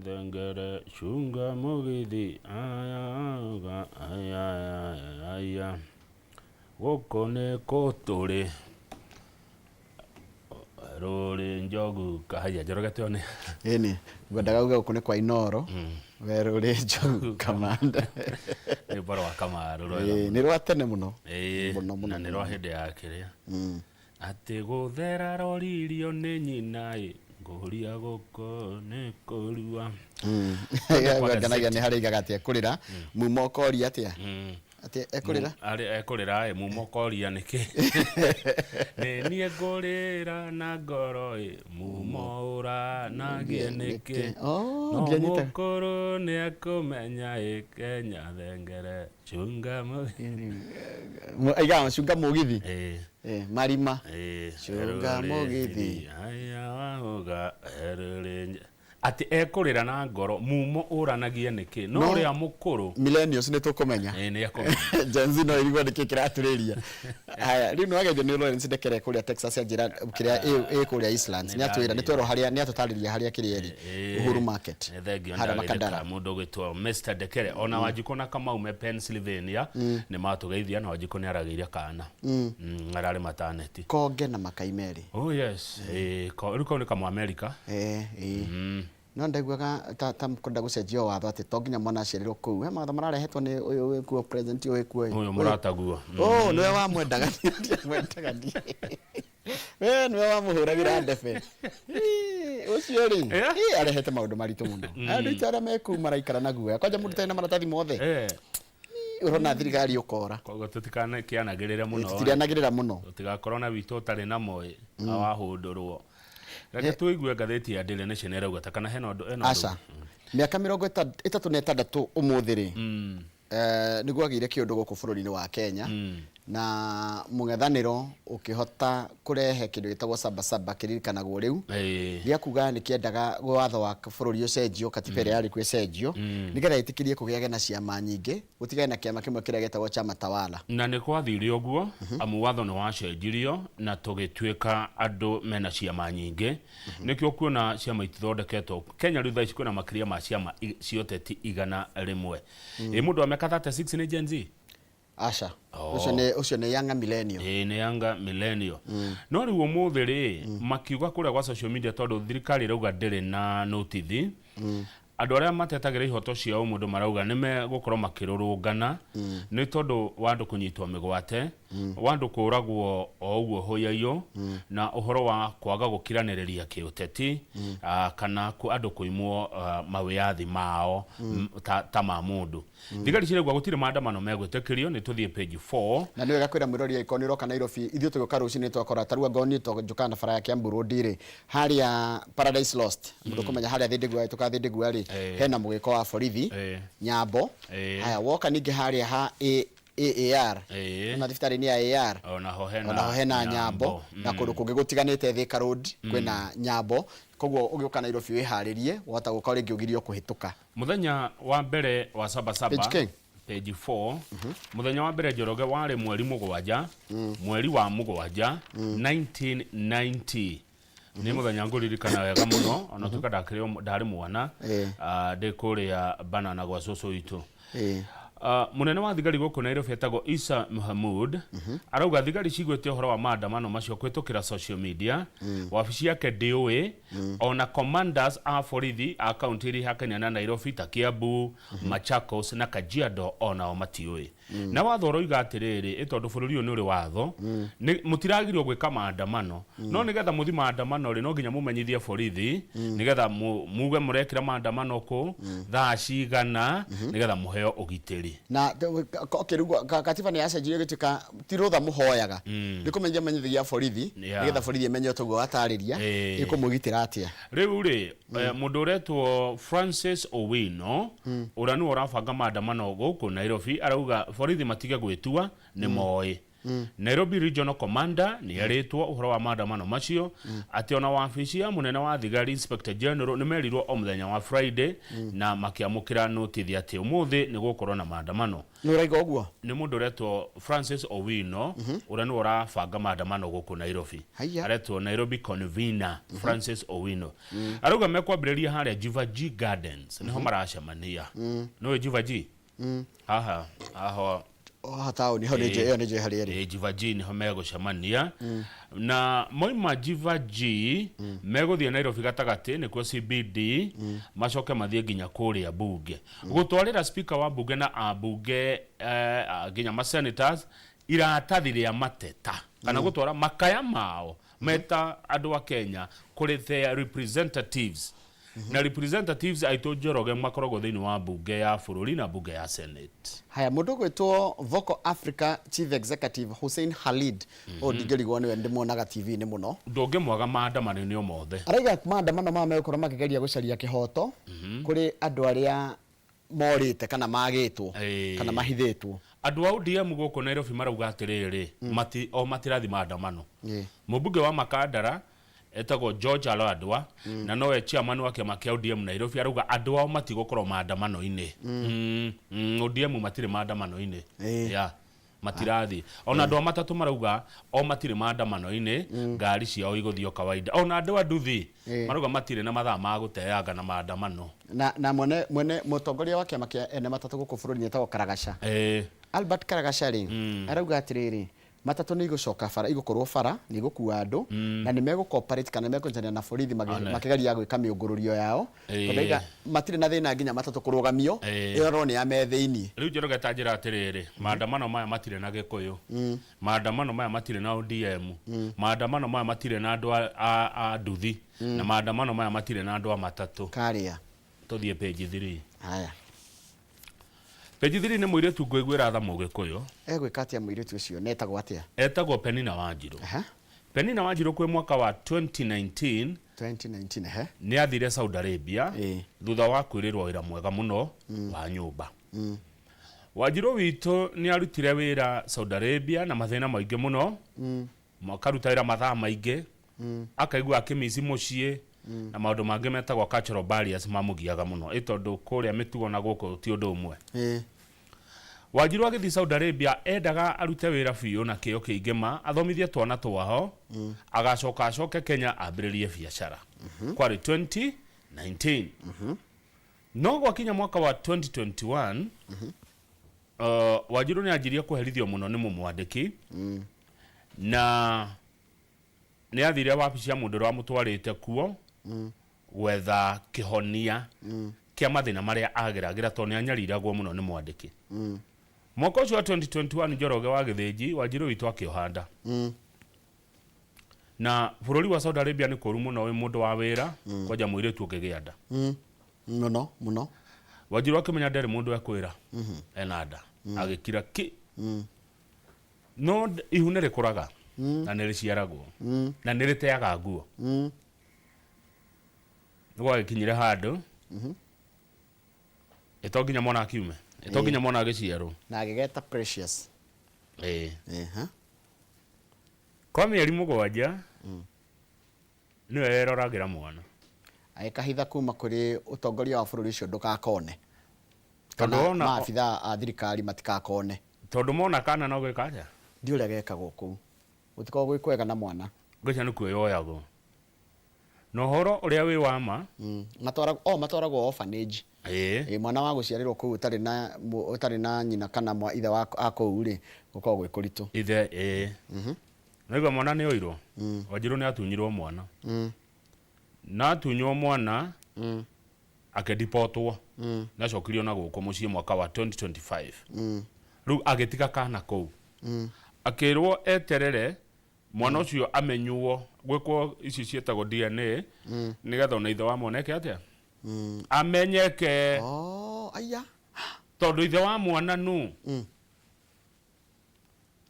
Thengere cunga mũgithi aya aya aya gũkũ nĩ kũ tũrĩ rũrĩ njogu haya Njoroge tuone. Ĩni, ngwendaga uge gũkũ nĩ kwa Inoro, werũ ũrĩ njogu kamanda. Rwĩmbo rwa Kamaru rwega. Ĩĩ, nĩ rwa tene mũno. Ĩĩ, Mũno, mũno, na nĩ rwa mũno. hĩndĩ ya kĩrĩa atĩ gũthera roririo nĩ nyina ĩ ngũria gũkũ nĩ kũrua. Kwa Ngenagia nĩ harĩa aigaga atĩ ekũrĩra, mumo ũkoria atĩa? Atĩ ekũrĩra? Arĩ ekũrĩra ĩ mumo ũkoria nĩkĩ? Nĩ niĩ ngũrĩra na ngoro ĩ mumo ũranagie nĩkĩ? Oh, No ndianyita. mũkũrũ nĩ ekũmenya ĩ Kenya thengere cunga mũ Aigaga cunga mũgithi. Ĩ. Eh, marima. Ĩ, Cunga erũrĩ mũgithi. Aya wahuga erũrĩ atĩ ekũrĩra na ngoro mumo ũranagie nĩkĩ no No. ũrĩa mũkũrũ Millennials nĩ tũkũmenya. Ĩ, nĩ ekũmenya. Gen Z no ĩrigwo nĩkĩ kĩratũrĩria. Haya, rĩu nĩ wageithio nĩ Lawrence Ndekere kũrĩa Texas anjĩra kĩrĩa ĩ kũrĩa Eastlands. Nĩ atwĩra, nĩ twerwo harĩa, nĩ atũtarĩria harĩa kĩrĩa ĩrĩ. Uhuru Market. Nĩ thengio Harĩa ndageithĩka Makadara. mũndũ ũgwĩtwo Mr Ndekere ona Wanjikũ na Kamau me Pennsylvania nĩ matũgeithia na Wanjikũ nĩ aragĩire kana. Ararĩ mataneti. Konge na Makai merĩ. Oh yes. Ĩ, rĩu kau nĩ kamũ America. Eh, ĩ. No ndaiguaga ta kwenda gũcenjio watho atĩ to nginya mwana aciarĩrwo kũu. He mawatho mararehetwo nĩ ũyũ wĩkuo president ũyũ wĩkuo ĩ. Ũyũ mũrataguo. Oh, nĩwe wamwendaga ndiamwendaga niĩ. We nĩwe wamũhũragĩra ndebe. Ĩ, ũcio rĩ, ĩ, arehete maũndũ maritũ mũno. Andũ aitũ arĩa me kũu maraikara na guoya. Kwanja mũndũ ũtarĩ na maratathi mothe. Ũrona thirikari ũkora. Koguo tũtikanakĩanagĩrĩre mũno. Tũtirianagĩrĩra mũno. Tũtigakorwo na witũ ũtarĩ namo ĩ, wahũndũrwo. Reke tũigue ngathĩti ya Daily Nation ĩrauga ta kana hena ũndũ hena ũndũ. Aca. Mĩaka 36 ũmũthĩ rĩ, nĩ gwagĩire kĩũndũ gũkũ bũrũri-inĩ wa Kenya, na mũng'ethanĩro ũkĩhota kũrehe kĩndũ gĩtagwo Saba Saba kĩririkanagwo rĩu, gĩa kuga nĩ kĩendaga watho wa bũrũri ũcenjio, katiba ĩrĩa yarĩ kuo ĩcenjio, nĩgetha ĩtĩkĩrie kũgĩage na ciama nyingĩ, gũtigane na kĩama kĩmwe kĩrĩa gĩetagwo chama tawala. Na nĩ kwathire ũguo, amu watho nĩ wacenjirio na tũgĩtuĩka andũ mena ciama nyingĩ. Nĩkĩo ũkuona ciama itithondeketwo. Kenya rĩu thaa ici kwĩna makĩria ma ciama cia ũteti 100. Ĩ mũndũ wa mĩaka 36 nĩ Gen Z? Aca. Oh. Ũcio nĩ younger millennial. Ĩĩ nĩ younger millennial. No rĩu ũmũthĩ rĩ, makiuga kũrĩa gwa social media tondũ thirikari ĩrauga ndĩrĩ na notithi, andũ arĩa matetagĩra ihoto cia ũmũndũ marauga nĩ megũkorwo makĩrũrũngana nĩ tondũ wa andũ kũnyitwo mĩgwate, wa andũ kũragwo o ũguo hũyaiyũ, na ũhoro wa kwaga gũkiranĩrĩria kĩũteti, kana andũ kũimwo mawĩyathi mao ta ma mũndũ. Thigari cirauga gũtirĩ maandamano megwĩtĩkĩrio. Nĩ tũthiĩ page 4. Na nĩ wega kwĩra mwĩrori angĩkorwo nĩ ũroka Nairobi, ithuĩ tũgĩũka rũcinĩ twakora ta rĩu angorwo niĩ njũkaga na bara ya Kiambu Road rĩ, harĩa Paradise Lost, mũndũ ũkũmenya harĩa Thĩndĩgua ĩtũkaga Thĩndĩgua rĩ, hena mũgĩko wa borithi, Nyambo. Haya, woka ningĩ harĩa ha AAR, ona thibitarĩ-inĩ ya AR, Onaho hena onaho hena Nyambo, na kũndũ kũngĩ gũtiganĩte Thika Road kwĩna Nyambo. Koguo ũgĩũka Nairobi wĩharĩrie, wahota gũka rĩngĩ ũgirio kũhĩtũka. Mũthenya wa mbere wa Sabasaba, Page K. page 4, mũthenya wa mbere Njoroge warĩ mweri mũgwanja, mweri wa mũgwanja 1990. Nĩ mũthenya ngũririkana wega mũno, ona tuĩka ndakĩrĩ ndarĩ mwana, ndĩ kũrĩa Banana gwa cũcũ witũ. Mũnene wa thigari gũkũ Nairobi etagwo Issa Mohamud arauga thigari ciguĩte ũhoro wa maandamano macio kũhĩtũkĩra social media, wabici yake ndĩũĩ, ona commanders a borithi a kaunti iria ihakaine na Nairobi ta Kiambu, Machakos na Kajiado onao matiũĩ. Na watho ũroiga atĩrĩrĩ, ĩ tondũ bũrũri ũyũ nĩ ũrĩ watho, nĩ mũtiragirio gwĩka maandamano, no nĩgetha mũthi maandamano rĩ, no nginya mũmenyithie borithi, nĩgetha muge mũrekĩra maandamano kũ, thaa cigana, nĩgetha mũheo ũgitĩri. Na okay, rĩu katiba nĩ yacenjirio ĩgĩtuĩka ti rũtha mũhoyaga, nĩ kũmenyithia mũmenyithagia borithi, nĩgetha borithi ĩmenye o toguo watarĩria, ĩkũmũgitĩra atĩa. Rĩu rĩ, mũndũ ũretwo Francis Owino, ũrĩa nĩwe ũrabanga maandamano gũkũ Nairobi, arauga borithi matige gwĩtua nĩ moĩ. Nairobi Regional Commander nĩ erĩtwo ũhoro wa maandamano macio, atĩ ona wabici ya mũnene wa thigari Inspector General nĩ merirwo o mũthenya wa Friday na makĩamũkĩra notithi atĩ ũmũthĩ nĩ gũgũkorwo na maandamano. Nĩ ũraiga ũguo? Nĩ mũndũ ũretwo Francis Owino, ũrĩa nĩwe ũrabanga maandamano gũkũ Nairobi. Haiya. Aretwo Nairobi Convener Francis Owino. Arauga mekwambĩrĩria harĩa Jivaji Gardens, nĩho maracemania. Nĩũĩ Jivaji? Haha haha. Haha taũni hau nĩ njũĩ, ĩyo nĩ njũĩ harĩa ĩrĩ. Ĩ, Jivaji nĩho megũcemania na moima Jivaji megũthiĩ Nairobi gatagatĩ, nĩkuo CBD, macoke mathiĩ nginya kũrĩa bunge gũtwarĩra speaker wa bunge na ambunge nginya ma senators iratathi rĩa mateta kana gũtwara makaya mao meta andũ a Kenya kũrĩ their representatives, na representatives aitũ, Njoroge, makoragwo thĩinĩ wa bunge ya bũrũri na bunge ya Senate. Haya, mũndũ ũgwĩtwo Vocal Africa Chief Executive Hussein Khalid, ũyũ ndingĩrigwo nĩwe, ndĩmuonaga TV-inĩ mũno. Ndũngĩmwaga maandamano-inĩ o mothe. Arauga maandamano maya megũkorwo makĩgeria gũcaria kĩhoto kũrĩ andũ arĩa morĩte kana magĩtwo kana mahithĩtwo. Andũ a ODM gũkũ Nairobi marauga atĩrĩrĩ, mati, o matirathi maandamano. Mũmbunge wa Makandara etagwo George Aladwa na nowe chairman wa kĩama kĩa ODM Nairobi arauga andũ ao matigũkorwo maandamano-inĩ. ODM matirĩ maandamano-inĩ. Yeah, matirathiĩ. Ona andũ a matatũ marauga o matirĩ maandamano-inĩ, ngari ciao igũthiĩ o kawaida. Ona andũ a nduthi marauga matirĩ na mathaa ma gũteanga na maandamano. Na mwene mũtongoria wa kĩama kĩa ene matatũ gũkũ bũrũri-inĩ etagwo Karagaca. Albert Karagaca rĩ, arauga atĩrĩrĩ, matatũ nĩ igũcoka bara, igũkorwo bara, nĩ igũkua andũ na nĩ megũ cooperate kana nĩ mekũnyitanĩra na borithi makĩgeria gwĩka mĩũngũrũrio yao, tondũ aiga matirĩ na thĩna nginya matatũ kũrũgamio ĩrorwo nĩ ya me thĩinĩ. Rĩu Njoroge, ta njĩra atĩrĩrĩ, maandamano maya matirĩ na Gĩkũyũ, maandamano maya matirĩ na ODM, maandamano maya matirĩ na andũ a nduthi, na maandamano maya matirĩ na andũ a matatũ. Karĩa. Tũthiĩ page 3. Haya. Page 3 nĩ mũirĩtu ngũiguĩra tha, Mũgĩkũyũ. Egwĩka atĩa mũirĩtu ũcio? Netagwo atĩa? Etagwo Penina Wanjirũ. Penina Wanjirũ kwĩ mwaka wa 2019 2019, ehe. Nĩ athire Saudi Arabia thutha wa kwĩrĩrwo wĩra mwega mũno wa nyũmba. Wanjirũ witũ nĩ arutire wĩra Saudi Arabia na mathĩna maingĩ mũno, akaruta wĩra mathaa maingĩ, akaigua akĩmici mũciĩ na maũndũ mangĩ metagwo cultural barriers mamũgiaga mũno, ĩ tondũ kũrĩa mĩtugo na gũkũ ti ũndũ ũmwe. Wanjirũ agĩthiĩ Saudi Arabia endaga arute wĩra biũ na kĩo kĩingĩ, ma athomithie twana twao, agacoka acoke Kenya ambĩrĩrie biacara. Kwarĩ 2019, no gwakinya mwaka wa 2021, Wanjirũ nĩ anjirie kũherithio mũno nĩ mũmwandĩki na nĩ athire wabici ya mũndũ ũrĩa wamũtwarĩte kuo gwetha kĩhonia kĩa mathĩna marĩa ageragĩra, tondũ nĩ anyariragwo mũno nĩ mwandĩki. Mwaka ũcio wa 2021, Njoroge wa Gĩthĩnji, Wanjirũ witũ akĩoha nda. Na bũrũri wa Saudi Arabia nĩ kũru mũno wĩ mũndũ wa wĩra, kwanja mũirĩtu ũngĩgĩa nda. Mũno mũno. Wanjirũ akĩmenya ndarĩ mũndũ ekwĩra ena nda, agĩkira ki. No ihu nĩ rĩkũraga na nĩ rĩciaragwo na nĩ rĩteaga nguo. Nĩ gwagĩkinyire handũ ĩto nginya mwana akiume, ĩto nginya mwana agĩciarwo. Na agĩgeta Precious. Ĩĩ. Ehe. Kwa mĩeri 7 nĩwe weroragĩra mwana. Agĩkahitha kuma kũrĩ ũtongoria wa bũrũri ũcio ndũgakone Tondũ kana maabithaa a thirikari matikakone. Tondũ mona kana no gwĩka atĩa? Ndi ũrĩa gekagwo kũu, gũtikoragwo gwĩ kwega na mwana. Ngwĩciria nĩ kuoyoyagwo na ũhoro ũrĩa wĩ wa ma. Matwaragwo, oh, matwaragwo orphanage. Ĩĩ. Ĩ, mwana wa gũciarĩrwo kũu ũtarĩ na nyina kana mwa ithe wa a kũu rĩ, gũkoragwo gwĩ kũritũ. Ithe, ĩĩ. Naigua mwana nĩ oirwo. Wanjirũ nĩ atunyirwo mwana na atunywo mwana akĩdipotwo, nĩ acokirio na gũkũ mũciĩ mwaka wa 2025. Rĩu agĩtiga kana kũu, akĩrwo eterere mwana ũcio amenywo, gwĩkwo ici ciĩtagwo DNA, nĩgetha ona ithe wa mwana eke atĩa, amenyeke. Oh, aya. Tondũ ithe wa mwana nũ?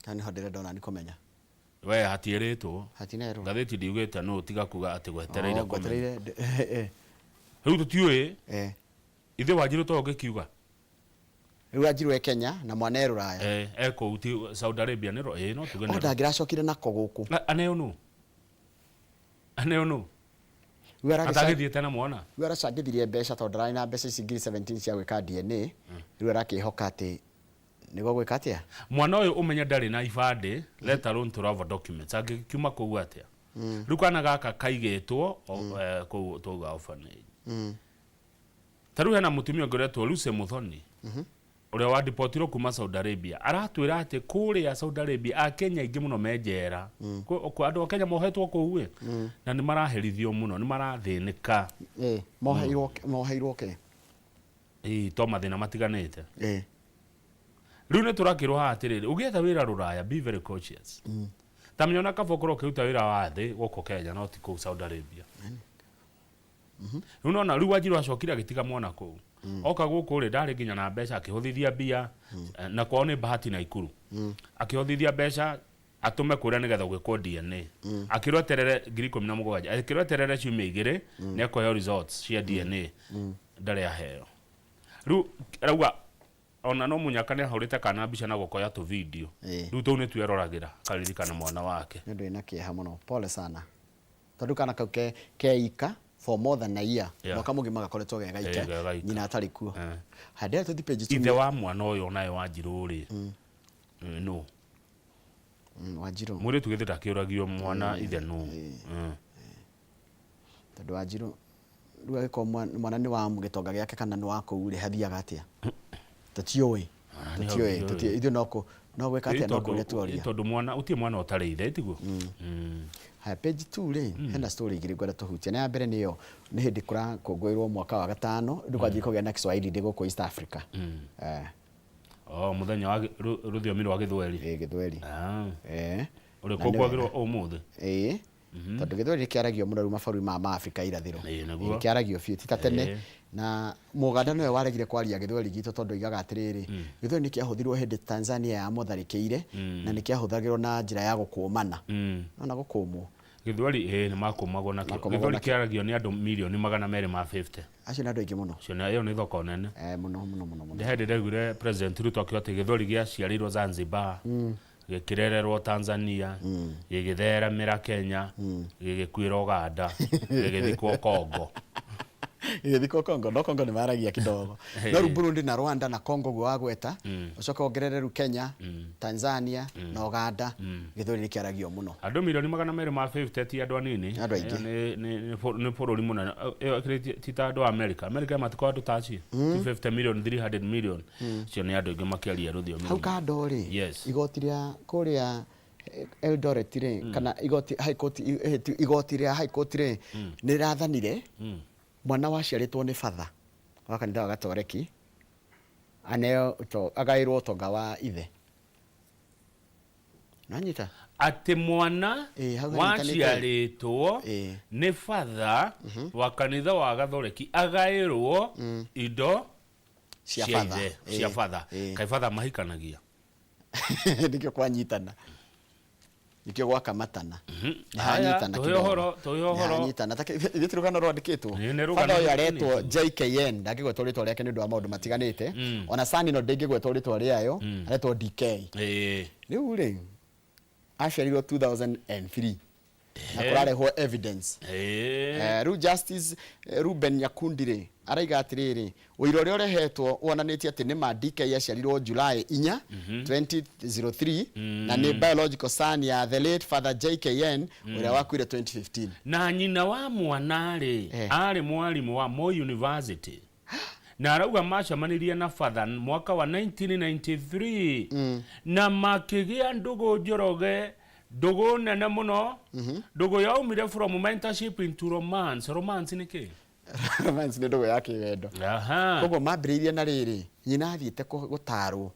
Kana nĩho ndĩrenda ona nĩ kũmenya. We hatiĩrĩtwo. Hatinerwo. Ngathĩti ndiugĩte nũ, tiga kuga atĩ gwetereire Oh, kũmenya. ngwetereire Rĩu tũtiũĩ. Ithe Wanjirũ to ũngĩkiuga. Rĩu Wanjiru e Kenya na mwana e Rũraya. Eh, e kũu ti Saudi Arabia nĩ ĩĩ no tuge O nĩ ndangĩracokire nako gũkũ. Aneo nũ? Aneo nũ? Rĩu Atagĩthiĩte na mwana? Rĩu aracangithirie mbeca tondũ ndararĩ na mbeca ici 17,000 cia gwĩka DNA. Rĩu arakĩhoka atĩ nĩguo gwĩka atĩa? Mwana ũyũ ũmenye ndarĩ na ibandĩ, let alone travel documents. Angĩkiuma kũu atĩa? Rĩu kana gaka kaigĩtwo kũu twauga orphanage. Ta rĩu hena mũtumia ũngĩ ũretwo Lucy Muthoni ũrĩa wandipotirwo kuma Saudi Arabia aratwĩra atĩ kũrĩa Saudi Arabia akenya aingĩ mũno me njera. Andũ a Kenya mohetwo kũu ĩ na nĩ maraherithio mũno, nĩ marathĩnĩka. Moheirwo moheirwo kĩ? Ĩĩ to mathĩna matiganĩte. Rĩu nĩ tũrakĩrwo haha atĩrĩrĩ, ũgĩetha wĩra rũraya be very cautious. Ta menya ona kaba ũkorwo ũkĩruta wĩra wa thĩ gũkũ Kenya no ti kũu Saudi Arabia. Rĩu nona rĩu Wanjiru acokire agĩtiga mwana kũu. Oka gũkũ rĩ ndarĩ nginya na mbeca, akĩhũthithia mbia na kwao nĩ Bahati Naikuru. Akĩhũthithia mbeca atũme kũrĩa nĩgetha gwĩkwo DNA. Akĩrwo eterere 17,000, akĩrwo eterere ciumia igĩrĩ nĩ ekũheo results cia DNA. Ndarĩ aheo. Rĩu arauga ona no mũnyaka nĩ ahũrĩte kana mbica na gũkoya tũ video. Rĩu tũu nĩ tueroragĩra akaririkana mwana wake. Nĩ ũndũ wĩna kĩeha mũno. Pole sana. Tondũ kana kau ke keika for more than a year. Mwaka mũgima gakoretwo ge gaika. Ge gaika. Nyina atarĩ kuo. Haya, ndĩrenda tũthiĩ page two. Ithe wa mwana ũyũ onawe Wanjirũ rĩ, nũ? Wanjirũ. Mũirĩtu githĩ ndakĩũragio mwana ithe nũ? Tondũ Wanjirũ rĩu angĩkorwo mwana nĩ wa gĩtonga gĩake kana nĩ wa kũu rĩ, hathiaga atĩa? Tũtiũĩ. Tũtiũĩ, tũtiũĩ. Ithuĩ no kũ no gwĩka atĩa, no kũria tuoria. Tondũ mwana ũtirĩ mwana ũtarĩ ithe tiguo? Haya, page 2 rĩ, hena story igĩrĩ ngwenda tũhutie. Na ya mbere nĩyo nĩ hĩndĩ kũrakũngũĩrwo mwaka wa gatano rĩu kwanjia kũgĩa na Kiswahili ndĩ gũkũ East Africa. Oh, mũthenya wa rũthiomi rwa Gĩthweri. Ĩĩ, Gĩthweri. Ũrĩa ũkũngũagĩrwo ũmũthĩ. Ĩĩ. Tondũ Gĩthweri nĩ kĩaragio mũno rĩu mabũrũri ma Afrika ya irathĩro. Ĩĩ, nĩguo. Nĩ kĩaragio biũ ti ta tene. Na Mũganda nĩwe waregire kwaria Gĩthweri gitũ tondũ oigaga atĩrĩrĩ, Gĩthweri nĩ kĩahũthirwo hĩndĩ Tanzania yamũtharĩkĩire na nĩ kĩahũthagĩrwo na njĩra ya gũkũmana. Nona gũkũmwo. Gĩthweri ĩĩ nĩ makũmagwo nakĩo. Makũmagwo Gĩthweri nakĩo. kĩaragio nĩ andũ 250,000,000. Acio nĩ andũ aingĩ mũno. Acio nĩ ĩyo nĩ thoko nene. Mũno mũno mũno mũno. Nĩ hĩndĩ ndaiguire President Ruto akiuga atĩ Gĩthweri gĩaciarĩirwo Zanzibar, gĩkĩrererwo Tanzania, gĩgĩtheremera Kenya, gĩgĩkuĩra Uganda, gĩgĩthikwo Congo. Gĩgĩthikwo Congo, no Congo nĩ maragia kidogo. No rĩu Burundi na Rwanda na Congo guo wagweta, ũcoke wongerere rĩu Kenya, Tanzania na Uganda, Gĩthweri nĩ kĩaragio mũno. Andũ 250,000,000 ti andũ anini. Andũ aingĩ. Ĩyo nĩ bũrũri mũnene. Ĩyo ĩkĩrĩ ti ta andũ a America. America matikoragwo andũ ta acio. 250 million, 300 million. Acio nĩ andũ aingĩ makĩaria rũthiomi Hau rũmwe. kando rĩ, igoti rĩa kũrĩa Eldoret rĩ, kana igoti High Court, igoti rĩa High Court rĩ, nĩ rĩrathanire mwana waciarĩtwo nĩ batha wa kanitha wa Gatoreki aneo agaĩrwo ũtonga wa ithe. Nanyita? Atĩ mwana Ĩĩ, hau hanyitanĩte. waciarĩtwo nĩ batha wa kanitha wa Gathoreki agaĩrwo indo Cia cia batha. ithe, cia batha. Kaĩ batha mahikanagia? Nĩkĩo kwanyitana. Nĩkĩo gwakamatana. Nĩ hanyitana Tũhe kidogo. ũhoro, tũhe Nĩ ũhoro. hanyitana. Ta ithuĩ ti rũgano rwandĩkĩtwo. Ĩĩ, nĩ rũgano Batha ũyũ aretwo rwandĩkĩtwo. JKN, ndangĩgwetwo rĩtwa rĩake nĩ ũndũ wa maũndũ matiganĩte. Ona Sani no ndĩngĩgwetwo rĩtwa rĩayo, aretwo DK. Rĩu rĩ, aciarirwo 2003. Na kũrarehwo evidence. Rĩu Justice Ruben Nyakundi rĩ, araiga atĩrĩrĩ, ũira ũrĩa ũrehetwo wonanĩtie atĩ nĩ ma DK aciarirwo July 4, 2003, na nĩ biological son ya the late Father JKN ũrĩa wakuire 2015. Na nyina wa mwana rĩ, arĩ mwarimũ wa Moi University. Na arauga macemanirie na Father mwaka wa 1993 na makĩgĩa ndũgũ Njoroge, ndũgũ nene mũno, ndũgũ yaumire from mentorship into romance. Romance nĩ kĩ? Romance nĩ ndũgũ ya kĩwendo. Koguo mambĩrĩirie na rĩrĩ, nyina athiĩte gũtarwo.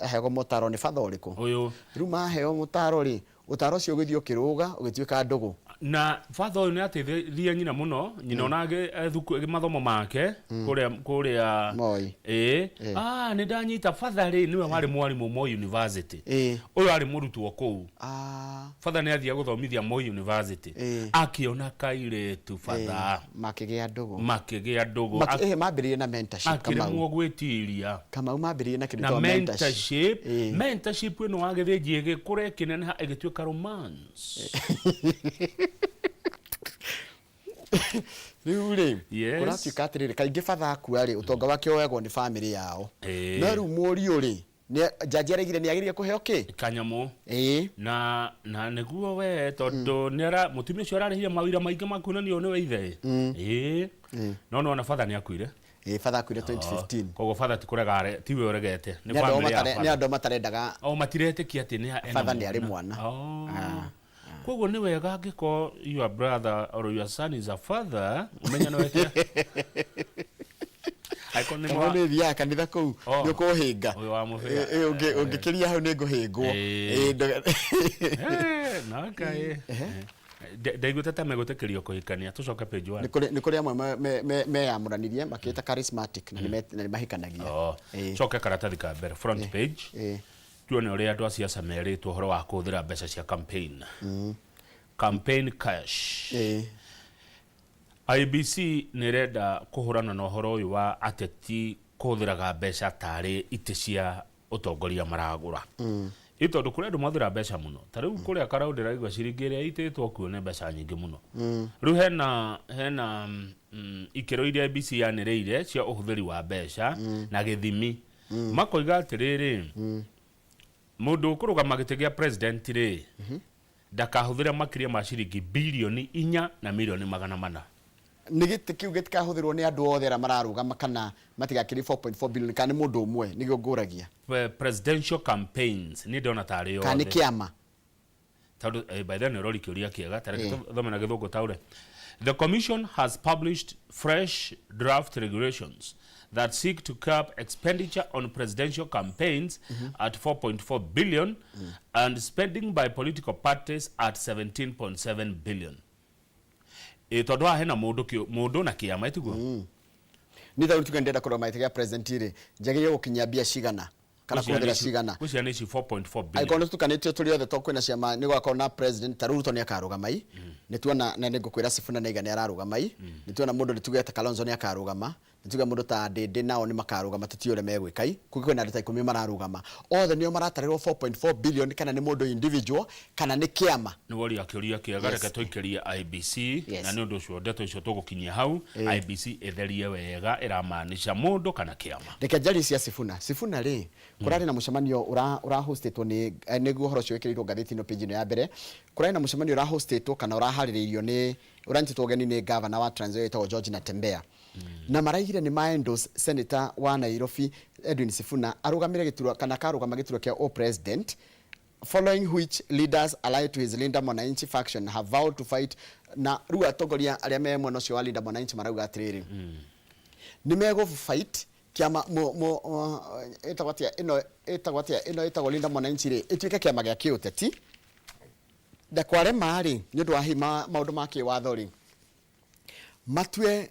Aheagwo motaro nĩ batha ũrĩkũ? Ũyũ. Rĩu maheo mũtaro rĩ, ũtaro ũcio ũgĩthiĩ ũkĩrũga, ũgĩtuĩka ndũgũ. Na father ũyũ nĩ ateithirie nyina mũno, nyina ona mathomo make kũrĩa Moi. Ĩĩ. Ah, nĩ ndanyita father rĩ, nĩwe warĩ mwarimũ Moi University. Ũyũ arĩ mũrutwo kũu. Father nĩ athiaga gũthomithia Moi University. Akĩona kairĩtu father. Makĩgĩa ndũgũ. Makĩgĩa ndũgũ. Mambĩrĩirie na mentorship, Kamau. Akĩremwo gwĩtiria. Kamau, mambĩrĩirie na kĩndũ Na gĩtagwo mentorship. Mentorship. Mentorship ĩno wa gĩthĩnji ĩgĩkũra, ĩkĩneneha, ĩgĩtuĩka romance. Rĩu rĩ, kũratuĩka atĩrĩrĩ, kaingĩ batha akua rĩ, ũtonga wake woyagwo nĩ bamĩrĩ yao. No rĩu mũriũ rĩ, njanji araigire nĩ agĩrĩire kũheo kĩ? Kanyamũ. Na nĩguo we tondũ nĩ ara mũtumia ũcio ararĩhire mawĩra maingĩ ma kuonania ũyũ nĩwe ithe. Ĩĩ, no nĩwona father nĩ akuire. Ĩĩ, batha akuire 2015. Koguo father ti kũrega tiwe ũregete, nĩ Nĩ andũ ao family ya nĩ father. andũ matarendaga. O matiretĩkia atĩ nĩ ena Father nĩ arĩ mwana. Oh. Koguo nĩ wega angĩkorwo your brother or your son is a father, ũmenye nĩ weke angĩkorwo nĩ Kamau, nĩ thiaga kanitha kũu. Oh. Nĩ ũkũhĩnga. Ũyũ wa mũbĩa. Ĩ, ũngĩkĩria hau nĩ ngũhĩngwo. Na okay. Ndaiguĩte ta megwĩtĩkĩrio kũhikania. Tũcoke page one. Nĩ kũrĩ amwe meyamũranirie makĩĩta charismatic na nĩ mahikanagia. Oh. Coke karatathi ka mbere, front page. Tuone ũrĩa andũ a siasa merĩtwo ũhoro wa kũhũthĩra mbeca cia campaign, campaign cash. IEBC nĩ ĩrenda kũhũrana na ũhoro ũyũ wa ateti kũhũthĩraga mbeca tarĩ itĩ cia ũtongoria maragũra, ĩ tondũ kũrĩ andũ mahũthĩra mbeca mũno. Ta rĩu kũrĩa karau ndĩraigua ciringi ĩrĩa ĩitĩtwo kuo nĩ mbeca nyingĩ mũno. Rĩu hena ikĩro iria IEBC yanĩrĩire cia ũhũthĩri wa mbeca na gĩthimi. Makoiga atĩrĩrĩ, mũndũ ũkũrũgama gĩtĩ gĩa president rĩ, ndakahũthĩre makĩria ma ciringi 4,4 bilioni. Nĩ gĩtĩ kĩu gĩtikahũthĩrwo nĩ andũ othe arĩa mararũgama kana matigakĩrie 4.4 billion, kana nĩ mũndũ ũmwe? Nĩguo ngũragia. Presidential campaigns nĩ ndĩrona tarĩ Kana nĩ othe. kĩama? Tondũ by then ũrori kĩũria kĩega. Ta reke tũthome na gĩthũngũ taũre. The commission has published fresh draft regulations that seek to cap expenditure on presidential campaigns at 4.4 billion and spending by political parties at 17.7 billion. Ĩ tondũ haha hena mũndũ mũndũ na kĩama, ĩtiguo? Nĩ tondũ tuge ndĩrenda kũrũgama gĩtĩ gĩa president rĩ, njagĩrĩire gũkinyia mbia cigana kana kũhũthĩra cigana? Ngwĩciria nĩ ici 4.4 billion. Angĩkorwo nĩ tũtukanĩtio tũrĩ othe, to kwĩna ciama, nĩ gwakorwo na president, ta rĩu Ruto nĩ akarũgama i, nĩ tuona, na nĩ ngũkwĩra Sifuna nĩ aiga nĩ ararũgama i, nĩ tuona mũndũ nĩ tuge ta Kalonzo nĩ akarũgama, nĩ tuge mũndũ ta Ndĩndĩ nao nĩ makarũgama, tũtiũĩ ũrĩa megwĩka i. Kũngĩ kwĩna andũ ta 10 mararũgama, othe nĩo maratarĩrwo 4.4 billion, kana nĩ mũndũ individual kana nĩ kĩama? Nĩ woria kĩũria kĩega. Reke tũikĩrie IEBC. Na nĩ ũndũ ũcio ndeto icio tũgũkinyia hau, IEBC ĩtherie wega ĩramaanisha mũndũ kana kĩama. Reke njarie cia Sifuna. Sifuna rĩ, kũrarĩ na mũcemanio ũra hostĩtwo nĩ nĩguo ũhoro ũcio wĩkĩrĩirwo ngathĩti ĩno page ĩno ya mbere. Kũrarĩ na mũcemanio ũrahostĩtwo kana ũraharĩrĩirio nĩ ũranyitĩtwo ũgeni nĩ gavana wa Trans Nzoia wĩtagwo George Natembeya, na maraigire nĩ ma endorse senator wa Nairobi Edwin Sifuna arũgamĩre gĩturwa kana akarũgama gĩturwa kĩa o president, following which leaders allied to his Linda Mwananchi faction have vowed to fight. Na rĩu atongoria arĩa me mwena ũcio wa Linda Mwananchi marauga atĩrĩrĩ, nĩ megũ fight kĩama mu, mu, ĩtagwo atĩa ĩno, ĩtagwo atĩa ĩno, ĩtagwo Linda Mwananchi rĩ, ĩtuĩke kĩama gĩa kĩũteti, na kwarema rĩ, nĩ ũndũ wa hihi maũndũ ma kĩwatho rĩ, matue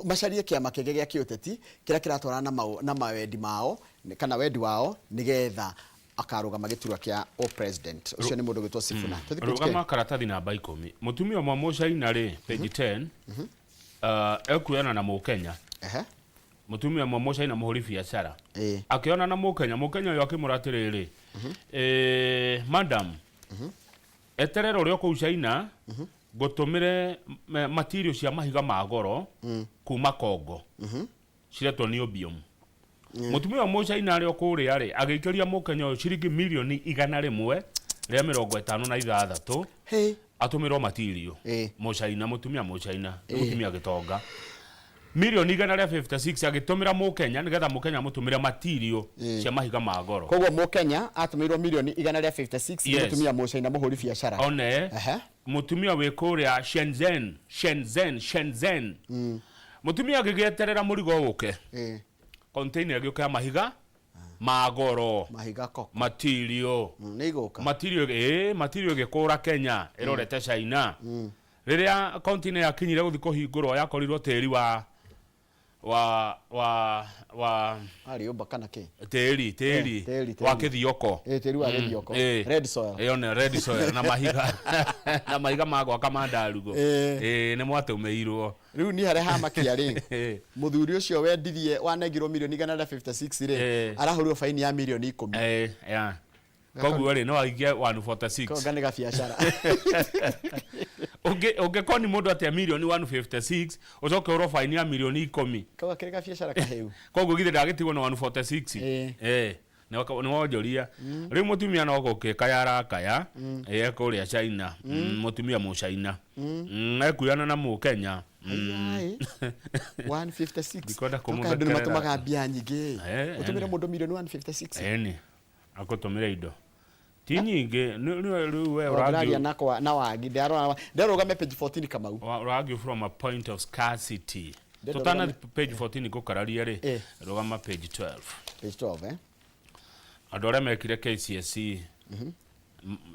macarie kĩama kĩngĩ gĩa kĩũteti kĩrĩa kĩratwarana na mawendi mao kana wendi wao, nĩgetha akarũgama gĩturwa kĩa o president. Ũcio nĩ mũndũ ũgwĩtwo Sifuna. Tũthiĩ page Rũgama karatathi namba 10. Mũtumia ũmwe mũcaina rĩ, page 10, ekuoyana na mũkenya. Mũtumia ũmwe mũcaina mũhũri biacara akĩona na mũkenya, mũkenya ũyũ akĩmũra atĩrĩrĩ, "Madam, eterera ũrĩa kũu China ngũtũmĩre material cia mahiga ma goro kuma Congo ciretwo niobium." Mũtumia ũyũ mũcaina arĩ o kũrĩa rĩ, agĩikĩria mũkenya ũyũ ciringi 156 milioni atũmĩrwo material. Mũcaina, mũtumia mũcaina, nĩ mũtumia gĩtonga, 156 milioni agĩtũmĩra mũkenya nĩgetha mũkenya amũtũmĩre material cia mahiga ma goro. Koguo mũkenya atũmĩirwo 156 milioni nĩ mũtumia mũcaina mũhũri biacara. One. Mũtumia wĩ kũrĩa Shenzhen, Shenzhen, Shenzhen. Mũtumia agĩgĩeterera mũrigo ũke, container ĩgĩũka ya mahiga Ma goro. Mahiga koko. Material. Nĩ igũka. Material, material ĩgĩkũra Kenya ĩrorete China. Rĩrĩa container yakinyire gũthiĩ kũhingũrwo, yakorirwo tĩri wa Ariũmba kana kĩ? Tĩri, tĩri. Tĩri, tĩri. Wa kĩthioko. Tĩri wa gĩthioko. Red soil. Ĩyo nĩ red soil na mahiga ma gwaka mandarugo. Nĩ mwatũmĩirwo. Rĩu niĩ harĩa hamakia rĩ, mũthuri ũcio wendirie, wanengirwo mirioni 156 rĩ, arahũrirwo baini ya mirioni 10. Ya, koguo rĩ, no aigie 146. Konga nĩ gabiacara. Ũngĩkoni mũndũ atĩa mirioni 156, ũcoke ũrwo baini ya mirioni 10? Kau gakĩrĩ gabiacara kahĩu. Koguo githĩ ndagĩtigwo na 146? Nĩ wonjoria rĩu mũtumia no gũkĩkaya arakaya kũrĩa China. Mũtumia mũchaina ekuyana na mũkenya. Ai, 156. Ndikwenda Toka andũ nĩ kũmũthekerera. matũmaga mbia nyingĩ. Ũtũmĩre mũndũ mirioni 156. Ĩni akũtũmĩra indo ti nyingĩ. Rĩu we Ndĩraria na kwa na wagi, ndĩrarora, ndĩrarũgame page 14, Kamau. Ũraargue from a point of scarcity. Ndĩrenda Tũtana page 14 ngũkararia rĩ, rũgama page 12. Page 12, eh. Andũ arĩa mekire KCSE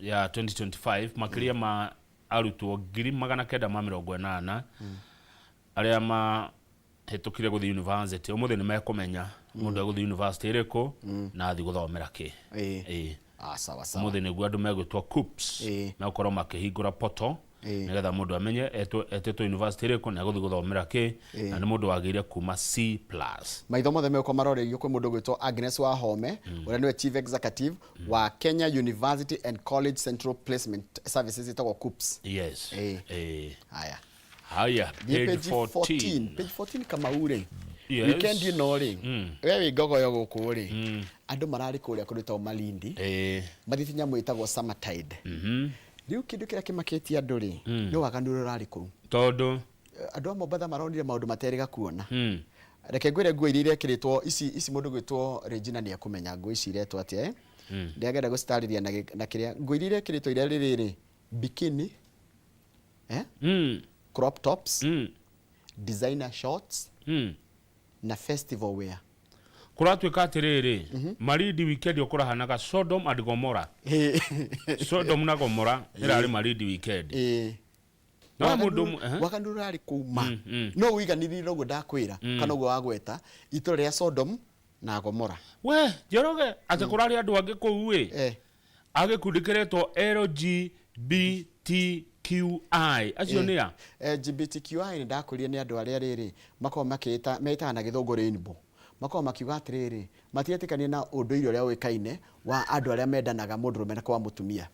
ya 2025, makĩria ma arutwo 980,000 arĩa mahĩtũkire gũthiĩ university, ũmũthĩ nĩ mekũmenya mũndũ egũthiĩ university ĩrĩkũ na athiĩ gũthomera kĩ. Ah, sawa sawa. Ũmũthĩ nĩguo andũ megwĩtwo KUCCPS megũkorwo makĩhingũra portal nĩgetha mũndũ amenye etĩtwo university ĩrĩkũ na egũthiĩ gũthomera kĩ, na nĩ mũndũ wagĩrĩire kuma C+. Maitho mothe megũkorwo maroreirio kwĩ mũndũ ũgwĩtwo Agnes Wahome, ũrĩa nĩwe chief executive wa Kenya University and College Central Placement Services, ĩtagwo KUCCPS. Yes. Haya. Haya. Thiĩ page page 14. 14, page 14, Kamau rĩ. Yes. Weekend ĩno rĩ, we wĩ ngogoyo gũkũ rĩ, andũ mararĩ kũrĩa kũndũ gwĩtagwo Malindi, mathiĩte nyamũ ĩtagwo Summertide. Rĩu kĩndũ kĩrĩa kĩmakĩtie andũ rĩ, nĩ waganu ũrĩa ũrarĩ kũu. Tondũ Andũ a Mombatha maronire maũndũ materĩga kuona. Reke ngwĩre, nguo iria irekĩrĩtwo ici, ici mũndũ gwĩtwo Regina nĩ ekũmenya nguo ici iretwo atĩa, eh? Ndĩragenda gũcitarĩria na kĩrĩa nguo iria irekĩrĩtwo, iria rĩrĩ bikini, eh? Crop tops, designer shorts na festival wear. Kũratuĩka atĩrĩrĩ, Malindi weekend ũkũrahanaga Sodom and Gomora. Sodom na Gomora ĩrarĩ Malindi weekend. No mũndũ Waganu ũrarĩ kũu ma no ũiganĩrire ũguo ndakwĩra kana ũguo wagweta itũra rĩa Sodom na Gomora. We Njoroge, atĩ kũrarĩ andũ angĩ kũu ĩ a gĩkundi kĩretwo LGBTQI, acio nĩ a? LGBTQI nĩ ndakwĩrire nĩ andũ arĩa rĩrĩ makoragwo makĩĩta, metaga na gĩthũngũ rainbow, makoragwo makiuga atĩrĩrĩ, matiretĩkania na ũndũire ũrĩa ũĩkaine wa andũ arĩa mendanaga mũndũrũme na kwa mũtumia.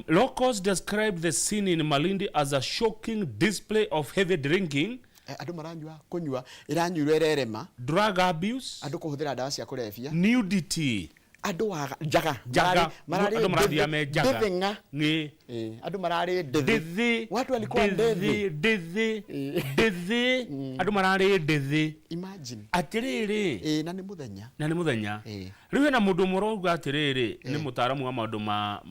Locals describe the scene in Malindi as a shocking display of heavy drinking, Andũ maranyua, kũnyua ĩranyuirwo ĩrerema, drug abuse, andũ kũhũthĩra ndawa cia kũrebia, nudity. Andũ waga njaga. Njaga. Mararĩ Andũ marathiaga me njaga. ndĩthĩng'a. Nĩ Andũ mararĩ ndĩthĩ. Ndĩthĩ. Watu walikuwa ndĩthĩ. Ndĩthĩ, ndĩthĩ, ndĩthĩ, andũ mararĩ ndĩthĩ. Imagine. Atĩrĩrĩ. Na nĩ mũthenya. Na nĩ mũthenya. Rĩu hena mũndũ ũmwe ũrauga atĩrĩrĩ, nĩ mũtaaramu wa maũndũ ma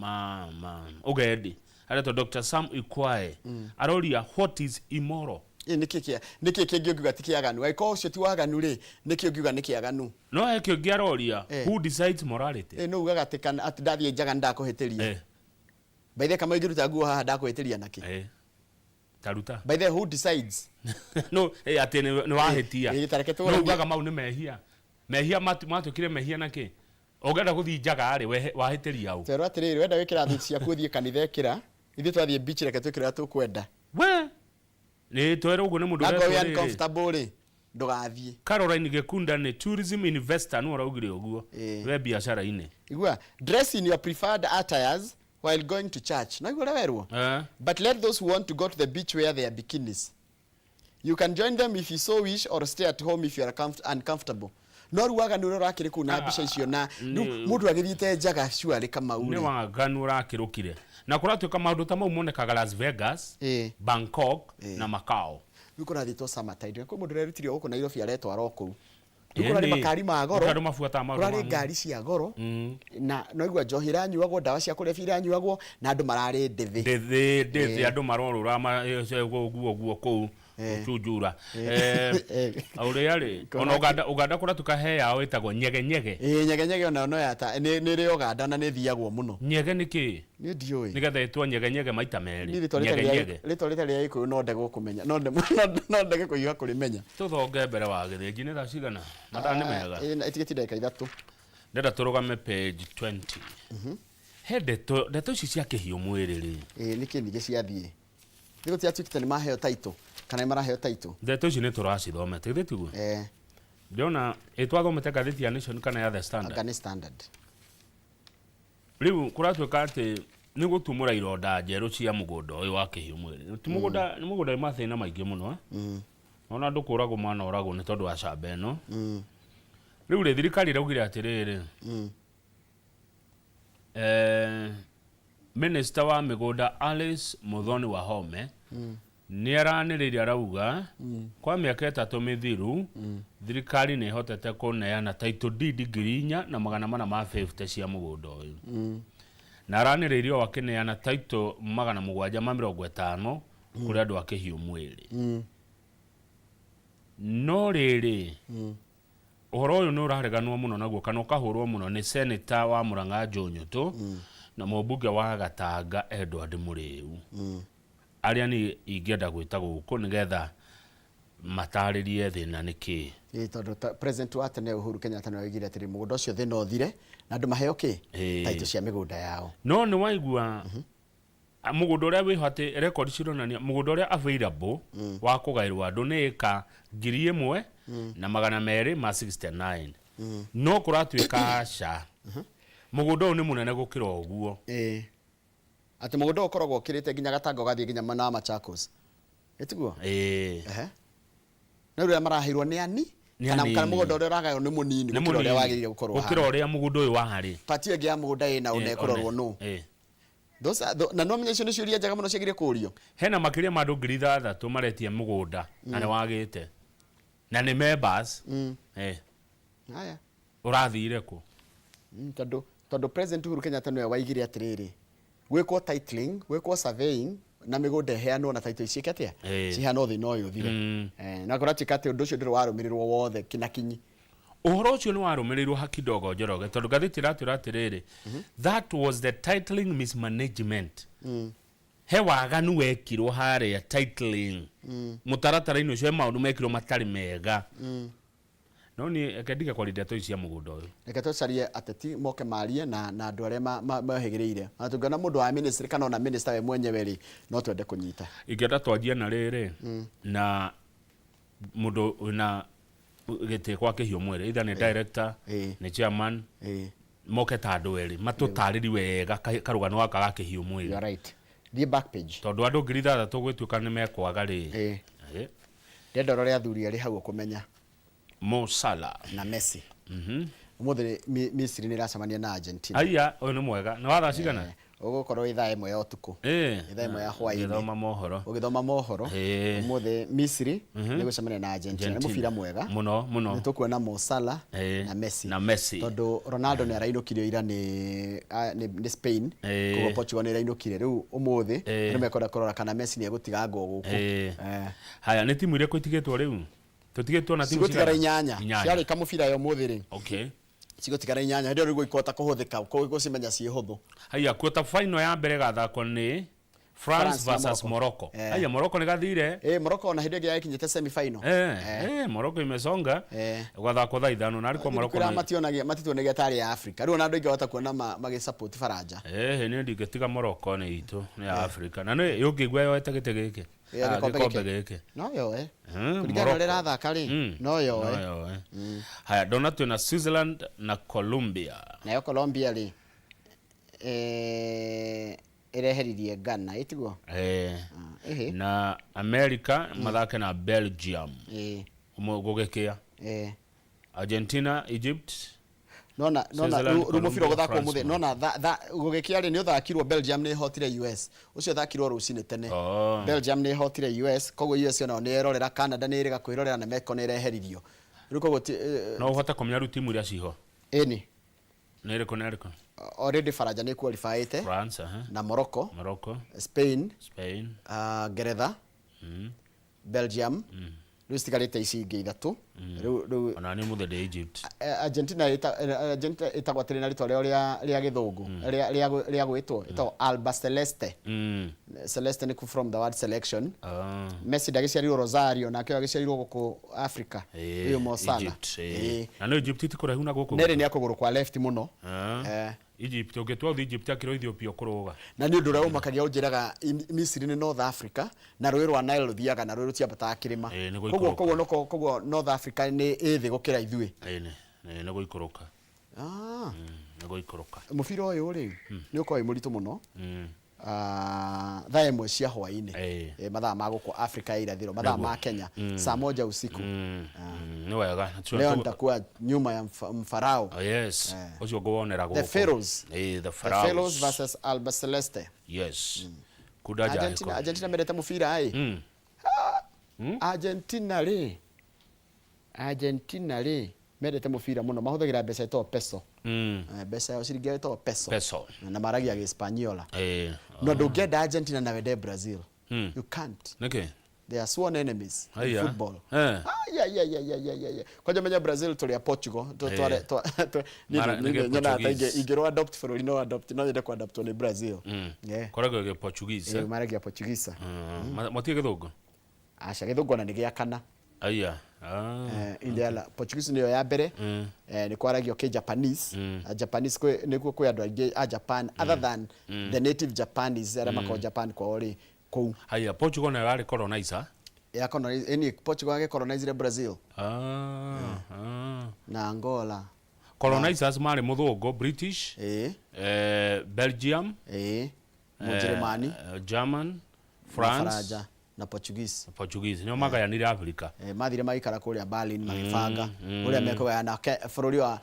ũgendi, aretwo Dr. Sam Ikwae, aroria, "What is immoral?" Nĩkĩ kĩngĩ ũngiuga ti kĩaganu? Angĩkorwo ũcio ti waganu rĩ, nĩkĩ ũngiuga nĩ kĩaganu? No he kĩũngĩ aroria, "Who decides morality?" No ugaga atĩ kana atĩ ndathiĩ njaga nĩ ndakũhĩtĩria? By the way, kama ingĩruta nguo haha, ndakũhĩtĩria nakĩ? Taruta. By the way, who decides? No atĩ nĩ wahĩtia. Ta reke No tũragie. ugaga mau nĩ mehia, mehia matuĩkire mehia nakĩ? Ũngĩenda gũthiĩ njaga rĩ, wahĩtĩria ũ? Twerwo atĩrĩrĩ, wenda wĩkĩra thuti ciaku ũthiĩ kanitha, ĩkĩra. Ithuĩ twathiĩ beach, reke twĩkĩre ũrĩa tũkwenda. We nĩ twerwo ũguo nĩ mũndũ Na ngorwo ũretwo wĩ rĩrĩ. uncomfortable rĩ, ndũgathiĩ. Caroline Gĩkunda nĩ tourism investor, nĩ ũraugire ũguo. We biacara-inĩ. Igua, "Dress in your preferred attires while going to church," no igua ũrĩa werwo? "But let those who want to go to the beach wear their bikinis. You can join them if you so wish or stay at home if you are uncomfortable." No rĩu waganu ũrĩa ũrakĩrĩ kũu na mbica icio na rĩu mũndũ agĩthiĩte njaga cuarĩ, Kamau Nĩ rĩ. Waganu ũrakĩrũkire na kũratuĩka maũndũ ta mau monekaga Las Vegas, Bangkok na Macau. Rĩu kũrathiĩtwo Summertide, kwĩ mũndũ ũrerutire gũkũ Nairobi aretwara o kũu. Rĩu kũrarĩ makari ma goro. Andũ mabuataga maũndũ Kũrarĩ ngari cia goro na no igua njohi iranyuagwo, ndawa cia kũrebia iranyuagwo, na andũ mararĩ ndĩthĩ. Ndĩthĩ, ndĩthĩ, andũ marorũra ũguo ũguo kũu. Gũcunjura. Ũrĩa rĩ, ona Uganda, Uganda kũratuka he yao ĩtagwo nyege nyege. Ĩĩ, nyege nyege onayo no yata nĩ ĩrĩ Uganda na nĩ ĩthiagwo mũno. Nyege nĩ kĩĩ? Niĩ ndiũĩ. Nĩgetha ĩtwo nyege nyege maita merĩ. Niĩ rĩtwa Nyege rĩtarĩ rĩa nyege. Rĩtwa rĩtarĩ rĩa Gĩkũyũ no ndege kũmenya, no ndege kũhiũha kũrĩmenya. Tũthonge mbere wa gĩthĩnji nĩ thaa cigana? Mathaa nĩ mega. Ĩĩ, ĩtigĩtie ndagĩka 3. Ndĩrenda tũrũgame page 20. He ndeto, ndeto ici cia kĩhiũ mwĩrĩ rĩ. Ĩĩ, nĩkĩ ningĩ ciathiĩ? Nĩ gũtiratuĩkĩte nĩ maheo title kana nĩ maraheo title? Ndeto ici nĩ tũracithomete, githĩ tiguo? Eh. Ndĩrona ĩ twathomete ngathĩti ya Nation kana ya The Standard. Anga nĩ Standard. Rĩu kũratuĩka atĩ nĩ gũtumũra ironda njerũ cia mũgũnda ũyũ wa kĩhiũ mwĩrĩ. Ti mũgũnda, nĩ mũgũnda wĩ mathĩna maingĩ mũno. Ona andũ kũragwo manoragwo nĩ tondũ wa camba ĩno. Rĩu rĩ, thirikari ĩraugire atĩrĩrĩ, Minister wa mĩgũnda Alice Muthoni Wahome nĩ aranĩrĩire arauga kwa mĩaka 3 mĩthiru thirikari nĩ ĩhotete kũneana title deed 4450 cia mũgũnda ũyũ. Na aranĩrĩire o akĩneana title 750 kũrĩ andũ a kĩhiũ mwĩrĩ. No rĩrĩ, ũhoro ũyũ nĩ ũrareganwo mũno naguo kana ũkahũrwo mũno nĩ senator wa Murang'a Joe Nyutu na mũmbunge wa Gatanga Edward Mũrĩu. Arĩa niĩ ingĩenda gwĩta gũkũ nĩgetha matarĩrie thĩna nĩ kĩĩ. Ĩĩ, tondũ ta president wa tene Uhuru Kenyatta nĩwe oigire atĩrĩ mũgũnda ũcio thĩna ũthire na andũ maheo kĩ? Title cia mĩgũnda yao. No nĩ waigua mũgũnda ũrĩa wĩho atĩ record cironania mũgũnda ũrĩa available wa kũgaĩrwo andũ nĩ ĩka 1269. No kũratuĩka aca. Mũgũnda ũyũ nĩ mũnene gũkĩra ũguo. Ĩĩ. Atĩ mũgũnda ũyũ ũkoragwo ũkĩrĩte nginya Gatanga ũgathiĩ nginya mwena wa Machakos. Ĩtiguo? Ĩĩ. Ehe. Na rĩu arĩa maraheirwo nĩ ani? Nĩ Kana anini. kana mũgũnda ũrĩa ũragaywo nĩ mũnini Nĩ gũkĩra ũrĩa mũnini. wagĩrĩire gũkorwo Gũkĩra ũhana. ũrĩa mũgũnda ũyũ warĩ. Part ĩyo ĩngĩ ya mũgũnda ĩna ũna ĩkũrorwo nũ? Those are, na no menye icio nĩ ciũria njega mũno ciagĩrĩire kũũrio. Hena makĩria ma andũ 6,000 maretia mũgũnda na nĩ wagĩte. Na nĩ members. Haya. Ũrathire kũ? Tondũ President Uhuru Kenyatta nĩwe waigire atĩrĩrĩ, gwĩkwo titling, gwĩkwo surveying na mĩgũnda ĩheanwo na title ciĩke atĩa? Ciheanwo thĩna ũyũ ũthire. Na kũratuĩka atĩ ũndũ ũcio ndũrĩ warũmĩrĩrwo wothe kina kinyi. Ũhoro ũcio nĩ warũmĩrĩirwo hakidogo Njoroge, tondũ ngathĩti ĩratwĩra atĩrĩrĩ, that was the titling mismanagement. He waganu wekirwo harĩa titling. Mũtaratara-inĩ ũcio he maũndũ mekirwo matarĩ mega. No niĩ reke ndige kwaria ndeto ici cia mũgũnda ũyũ. Reke tũcarie ateti moke marie na andũ arĩa mohĩgĩrĩire. Na tũngĩona mũndũ wa ministry kana ona minister we mwenyewe rĩ, no twende kũnyita. Ingĩenda twanjie na rĩrĩ, na mũndũ wĩna gĩtĩ kwa kĩhiũ mwĩrĩ, either nĩ director, nĩ chairman, moke ta andũ erĩ, matũtarĩrie wega karũgano gaka ga kĩhiũ mwĩrĩ. You are right. Thiĩ back page. Tondũ andũ 6,000 gwĩtuĩka nĩ mekwaga rĩ. Ndĩrenda ũrore athuri erĩ hau ũkũmenya. Mo Salah. Na Messi. Ũmũthĩ Misri nĩ ĩracemania na Argentina. Aya, ũyũ nĩ mwega. Nĩ wa thaa cigana? Ũgũkorwo ithaa 1 ya ũtukũ. Ithaa 1 ya hwaĩ-inĩ. Ũgĩthoma mohoro. Ũgĩthoma mohoro. Ũmũthĩ Misri nĩ gũcemania na Argentina. Nĩ mũbira mwega. Mũno, mũno. Nĩ tũkuona Mo Salah na Messi. Na Messi. Tondũ Ronaldo nĩ arainũkirio ira nĩ Spain. Koguo Portugal nĩ ĩrainũkire. Rĩu ũmũthĩ andũ mekwenda kũrora kana Messi nĩ egũtiga ngo gũkũ. Haya, nĩ timu irĩkũ itigĩtwo rĩu? Tũtigĩtwo na timu Cigũtigara cigana? inyanya. Inyanya. Ciarĩka mũbira ya ũmũthĩ rĩ. Cigũtigara inyanya. Hĩndĩ ĩyo rĩu ikũhota kũhũthĩka, gũcimenya ciĩ hũthũ. Haya, quarter final ya mbere ĩgathakwo nĩ France France na versus Morocco. Morocco. Haya, Morocco nĩ gathire. Morocco ona hĩndĩ ĩngĩ yakinyĩte semi final. Morocco imesonga. Gwathakwo thaa 5 na ariko Morocco Kwĩra nĩ- matituonagia tarĩ ya Africa. Rĩu ona andũ aingĩ wahota kuona magĩsupport Faranja. Niĩ ndingĩtiga Morocco nĩ itũ, nĩ ya Africa. Na nĩ ũngĩigua yoete gĩtĩ gĩkĩ. Gĩkombe Gĩkombe gĩkĩ. gĩkĩ. No yoe. Kũringana na Morocco. ũrĩa ĩrathaka rĩ, no yoe. No yoe. Haya, ndona twĩna Switzerland na Colombia. Nayo Colombia rĩ, ĩreheririe Ghana, ĩtiguo? Ĩhĩ. Na America mathake na Belgium. Gũgĩkĩa. Argentina, Egypt. Nona, nona, Switzerland, rĩu mũbira Colombia, ũgũthakwo France, mũthĩ. Nona, gũgĩkĩa rĩ, nĩ ũthakirwo Belgium nĩ ĩhotire US. Ũcio ũthakirwo rũcinĩ tene. Belgium nĩ ĩhotire US, koguo US onayo nĩ yerorera, Canada nĩ ĩrĩga kwĩrorera na Mexico nĩ ĩreheririo. Rĩu koguo ti, No ũhote kũmenya rĩu timu iria ciho? Ĩni. Nĩ ĩrĩkũ na ĩrĩkũ? Already Faranja nĩ qualifyĩte. France, aha. Na Morocco. Morocco. Spain. Spain. Ngeretha. Belgium. Rĩu citigarĩte ici ingĩ ithatũ. Rĩu Ona nĩ mũthĩ ndĩ Egypt. Argentina Argentina ĩtagwo atĩrĩ na rĩtwa rĩao rĩa gĩthũngũ rĩa gwĩtwo ĩtagwo Alba Celeste. Celeste nĩ from the word selection. Messi ndagĩciarirwo Rosario, nake ũyũ agĩciarirwo gũkũ Africa. Ũyũ Mo Salah. Egypt. Na no Egypt ti kũraihu na gũkũ. Nerĩ nĩ akũgũrũ kwa left mũno. Egypt ũngĩtua ũthiĩ Egypt akĩrwo Ethiopia ũkũrũga. Na nĩ ũndũ ũrĩa ũmakagia ũnjĩraga Misiri nĩ North Africa na rũĩ rwa Nile rũthiaga na rũĩ rũtiambataga kĩrĩma. Nĩ Koguo gũikũrũka. Koguo North Africa nĩ ĩ thĩ gũkĩra ithuĩ. Nĩ gũikũrũka. Nĩ gũikũrũka. Mũbira ũyũ rĩ nĩ ũkoragwo wĩ mũritũ mũno. Thaa 1 cia hwaĩ-inĩ. Mathaa ma gũkũ Afrika ya irathĩro, mathaa ma Kenya, saa moja usiku. Nĩ wega. Leo nitakuwa nyuma ya mfarao. Oh, yes. Ũcio ngũwonera gũkũ. The Pharaohs. The The Pharaohs. Pharaohs versus Alba Celeste. Yes. Kunda Argentina, Argentina mendete mũbira ĩ. Argentina rĩ. Argentina rĩ mendete mũbira mũno, mahũthagĩra mbeca ĩtagwo peso. Mbeca yao ciringi ĩtagwo peso. Peso. Na maragia Gĩspaniola. No ndũngĩenda Argentina na wende Brazil. You can't. Nĩkĩ? They are sworn enemies in Haiya. football. Ai. Kwanja menya Brazil tũrĩ a Portugal. Mara, nĩkĩ Nyonaga ta Portuguese? ingĩrwo adopt bũrũri no adopt, no nyende kũ-adoptwo nĩ Brazil. Koragwo gĩ Portuguese. Maragia Portuguese. Matige gĩthũngũ? Aca, gĩthũngũ ona nĩ gĩa kana. Aya. India Portuguese nĩyo ya mbere. Nĩ kwaragio kĩ Japanese. Japanese nĩkuo kwĩ andũ aingĩ a Japan other than the native Japanese arĩa makoragwo Japan kwao rĩ kũu. Haya, Portugal nayo yarĩ colonizer. Ya colonize, any Portugal yage colonize Brazil. Na Angola. Colonizers marĩ mũthũngũ, British. Belgium. Mũjerumani. German, France. Faranja na Portuguese. Portuguese nĩo magayanire Africa. Mathire magĩikara kũrĩa Berlin magĩbanga ũrĩa mekũgayana bũrũri wa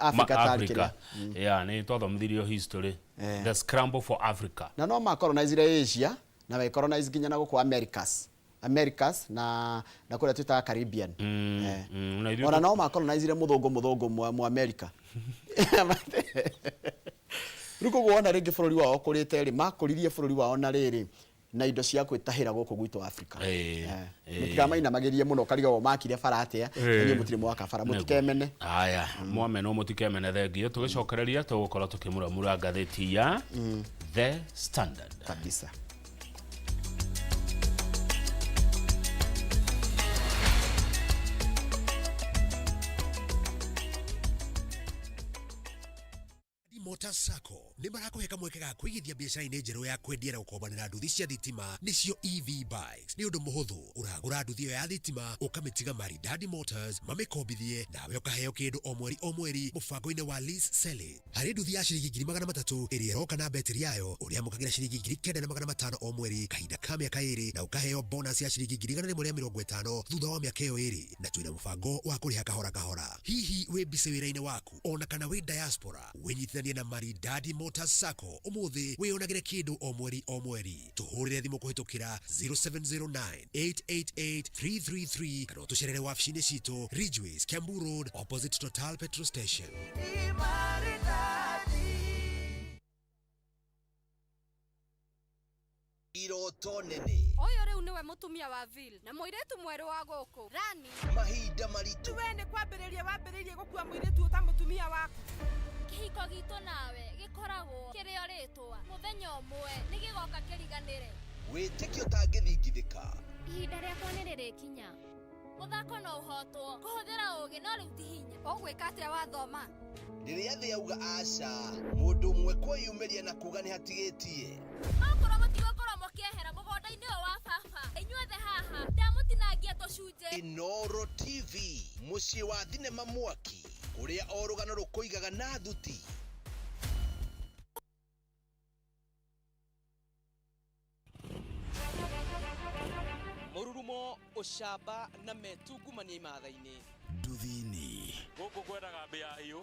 Africa tarĩ kĩrĩa. Yeah, nĩ twathomithirio history. The scramble for Africa. Na no macolonizire Asia na macolonize nginya na gũkũ Americas. Americas na kũrĩa twĩtaga Caribbean. Na ithuĩ Ona no macolonizire mũthũngũ mwa America. Rĩu koguo wona rĩngĩ bũrũri wao ũkũrĩte rĩ, makũririe bũrũri wao na rĩrĩ na indo cia kwĩtahĩra gũkũ gwitũ Africa. Mũtikamainamagĩrie mũno karigagwo makire bara atĩa, inyuĩ mũtirĩ mwaka bara, mũtikemene. Aya, mwamenwo mũtikemene, thengio. Tũgĩcokereria tũgũkorwo tũkĩmuramura ngathĩti ya The Standard. Kabisa. Motors Sacco nĩ marakũhe kamweke ga kũigithia biacara-inĩ njerũ ya kwendia na gũkombanĩra nduthi cia thitima nĩcio EV bikes. Nĩ ũndũ mũhũthũ, ũragũra nduthi ĩyo ya thitima ũkamĩtiga Maridadi Motors mamĩkombithie nawe ũkaheo kĩndũ o mweri o mweri mũbango-inĩ wa lease selling. Harĩ nduthi ya ciringi 300,000 ĩrĩa ĩroka na betiri yayo ũrĩamũkagĩra ciringi 9,500 o mweri kahinda ka mĩaka 2 na ũkaheo bonus ya ciringi 150,000 thutha wa mĩaka ĩyo 2, na twĩna mũbango wa kũrĩha kahora kahora. Hihi wĩ busy wĩra-inĩ waku ona kana wĩ diaspora, wĩnyitithanie na Maridadi Motors Sacco ũmũthĩ wĩyonagĩre kĩndũ o mweri o mweri. Tũhũrĩre thimũ kũhĩtũkĩra 0709 888 333 kana ũtũcerere wabici-inĩ citũ Ridgeways, Kiambu Road, opposite Total Petrol Station. Iroto nene. Ũyũ rĩu nĩwe mũtumia wa Vil na mũirĩtu mwerũ wa gũkũ Rani. Mahinda maritũ. We nĩ kwambĩrĩria wambĩrĩirie gũkua mũirĩtu ũta mũtumia waku. Kĩhiko gitũ nawe gĩkoragwo kĩrĩ o rĩtwa, mũthenya ũmwe nĩ gĩgoka kĩriganĩre. Wĩtĩkio ũtangĩthingithĩka. Ihinda rĩakwa nĩ rĩrĩkinya. Mũthako no ũhotwo, kũhũthĩra ũũgĩ no rĩu ti hinya. Ũgwĩka atĩa wathoma? Rĩrĩa thĩ yauga aca, mũndũ ũmwe kwĩyumĩria na kuga nĩ hatigĩtie. Okorwo mũtigũkorwo mũkĩehera mũgũnda-inĩ ũyũ wa baba, inyuothe haha ndamũtinangia tũcunjĩ. Inooro TV, mũciĩ wa thinema mwaki, kũrĩa o rũgano rũkũigaga na thuti. Mũrurumo, ũcamba na metungumania imatha-inĩ. Nduthi-inĩ. Gũkũ kwendaga mbĩa hiũ,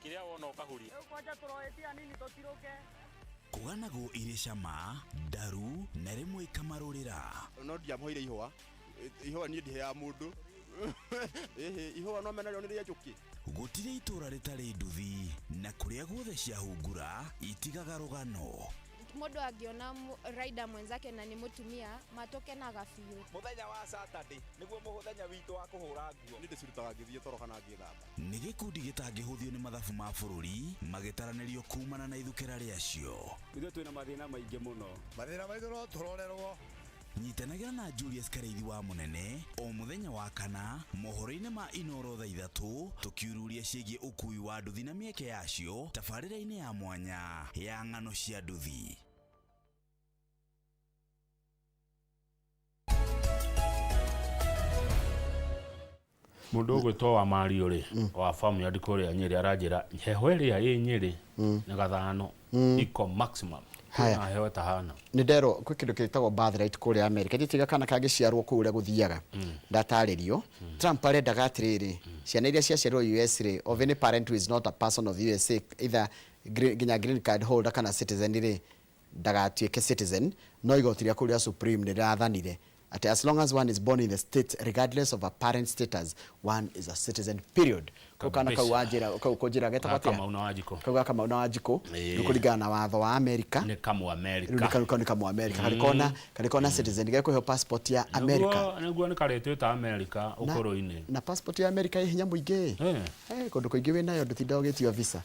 kĩrĩa wona ũkahuria. Rĩu kwanja tũroetia nini tũtirũke. Kũganagwo irĩ cama, ndaru na rĩmwe ikamarũrĩra. No ndiamũheire ihũa, ihũa niĩ ndiheaga mũndũ. Ihũa no menarĩo nĩ rĩa njũkĩ. Gũtirĩ itũra rĩtarĩ nduthi, na kũrĩa guothe ciahungura itigaga rũgano. Mũndũ angĩona rider mwenzake na nĩ mũtumia, matũkenaga biũ. Mũthenya wa Saturday nĩguo mũthenya witũ wa kũhũra nguo. Niĩ ndĩcirutaga ngĩthiĩ toro kana ngĩthamba. Nĩ gĩkundi gĩtangĩhũthio nĩ mathabu ma bũrũri magĩtaranĩrio kumana na ithukĩra rĩacio. Ithuĩ twĩna mathĩna maingĩ mũno. Mathĩna maitũ no tũrorerwo. Nyitanagĩra na Julius Karĩithi wa Mũnene o mũthenya wa kana mohoro-inĩ ma Inoro thaa 3 tũkiururia ciĩgiĩ ũkui wa nduthi na mĩeke yacio tabarĩra-inĩ ya mwanya ya ng'ano cia nduthi. Mũndũ ũgwĩtwo wa Mario rĩ, wa farm yard kũrĩa Nyĩrĩ, aranjĩra heho ĩrĩa ĩ Nyĩrĩ nĩ gathano iko maximum. Haya. Na heho ĩtahana. Nĩ nderwo kwĩ kĩndũ kĩtagwo birthright kũrĩa America, gĩtiga kana kangĩciarwo kũu ũrĩa gũthiaga. Ndatarĩrio Trump arendaga atĩrĩrĩ, ciana iria ciaciarwo US rĩ, of any parent who is not a person of USA, either nginya green card holder kana citizen rĩ, ndagatuĩke citizen. No igoti rĩa kũu rĩa Supreme nĩ rĩrathanire atĩ as long as one is born in the state, regardless of a parent status, one is a citizen, period. Kau kana kau wanjĩra kau kũnjĩra getagwo atĩa? Kamau na Wanjikũ. Kau ga Kamau na Wanjikũ. Ĩĩ. Nĩ kũringana na watho wa America. Nĩ kamũ Rĩu America. nĩ kau nĩ kamũ America, karĩkona karĩkona citizen gekũheo passport ya America. Nĩguo nĩ karĩtwĩta America ũkũrũ-inĩ. Na passport ya America ĩ hinya mũingĩ. Eh, kũndũ kũingĩ wĩ nayo ndũtinda ũgĩtio visa.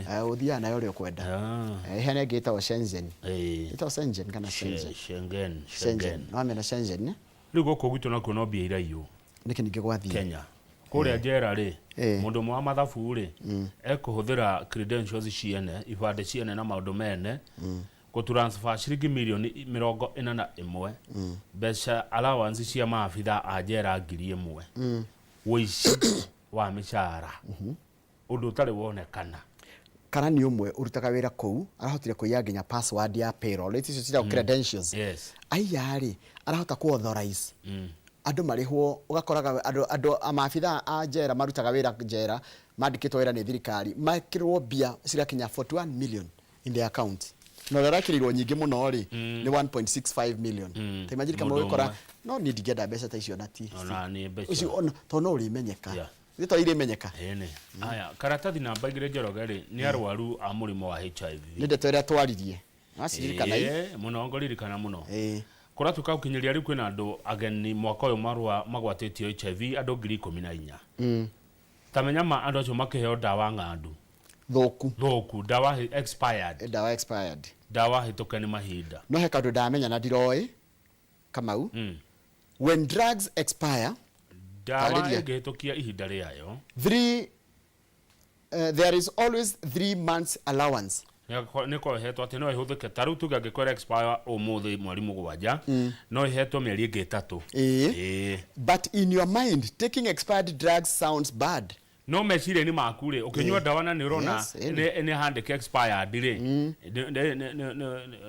Ũthiaga nayo ũrĩa ũkwenda. Hena ĩngĩ ĩtagwo Shenzhen. Ĩtagwo Shenzhen kana Shenzhen? Schengen. Shenzhen. Wamena Shenzhen? Rĩu gũkũ gwitũ nakuo no mbia iraiywo. Nĩkĩ ningĩ gwathiĩ? Kenya kũrĩa njera rĩ, mũndũ ũmwe wa mathabu rĩ, ekũhũthĩra credentials ciene, ibandĩ ciene na maũndũ mene gũtransfer ciringi mirioni 41, mbeca allowance cia maabitha a njera 1000. Wũici wa mĩcara, ũndũ ũtarĩ wonekana. Karani ũmwe ũrutaga wĩra kũu arahotire kũiya nginya password ya payroll, icio ciĩtagwo credentials. Aiya rĩ, arahota ku authorize andũ marĩhwo, ũgakoraga andũ maabitha a njera marutaga wĩra njera mandĩkĩtwo wĩra nĩ thirikari mekĩrwo mbia cirakinya 41 million in their account, na ũrĩa ũrekĩrĩirwo nyingĩ mũno rĩ nĩ 1.65 million. Ta imagine kama Mũndũ ũgĩkora ũmwe. no niĩ ndingĩenda mbeca ta icio na ti Ona niĩ mbeca. Ũcio tondũ no ũrĩmenyeka. Nĩ to irĩmenyeka. Ĩni. Aya, karatathi namba 2, Njoroge rĩ, nĩ arwaru a mũrimũ wa HIV. Nĩ ndeto ĩrĩa twaririe, wacirikana i? Ĩĩ, mũno ngũririkana mũno. Kũratuĩka gũkinyĩria rĩu kwĩna andũ ageni mwaka ũyũ marũa magwatĩtio HIV andũ 14,000. Ta menya ma andũ acio makĩheo ndawa ng'andu. Thũku. Thũku, ndawa expired. Ndawa expired. Ndawa hĩtũke nĩ mahinda. No he kaũndũ ndamenya na ndiroĩ, Kamau. When drugs expire, Ndawa Tarĩria. ĩngĩhĩtũkia ihinda rĩayo, there is always 3 months allowance. Nĩ kohetwo atĩ no ĩhũthĩke, ta rĩu tuge angĩkorwo expire ũmũthĩ mweri 7, no ĩhetwo mĩeri ĩngĩ 3. Ĩĩ. But in your mind, taking expired drugs sounds bad. No meciria-inĩ maku rĩ, ũkĩnyua ndawa na nĩ ũrona Yes, ĩni. nĩ handĩke expired rĩ,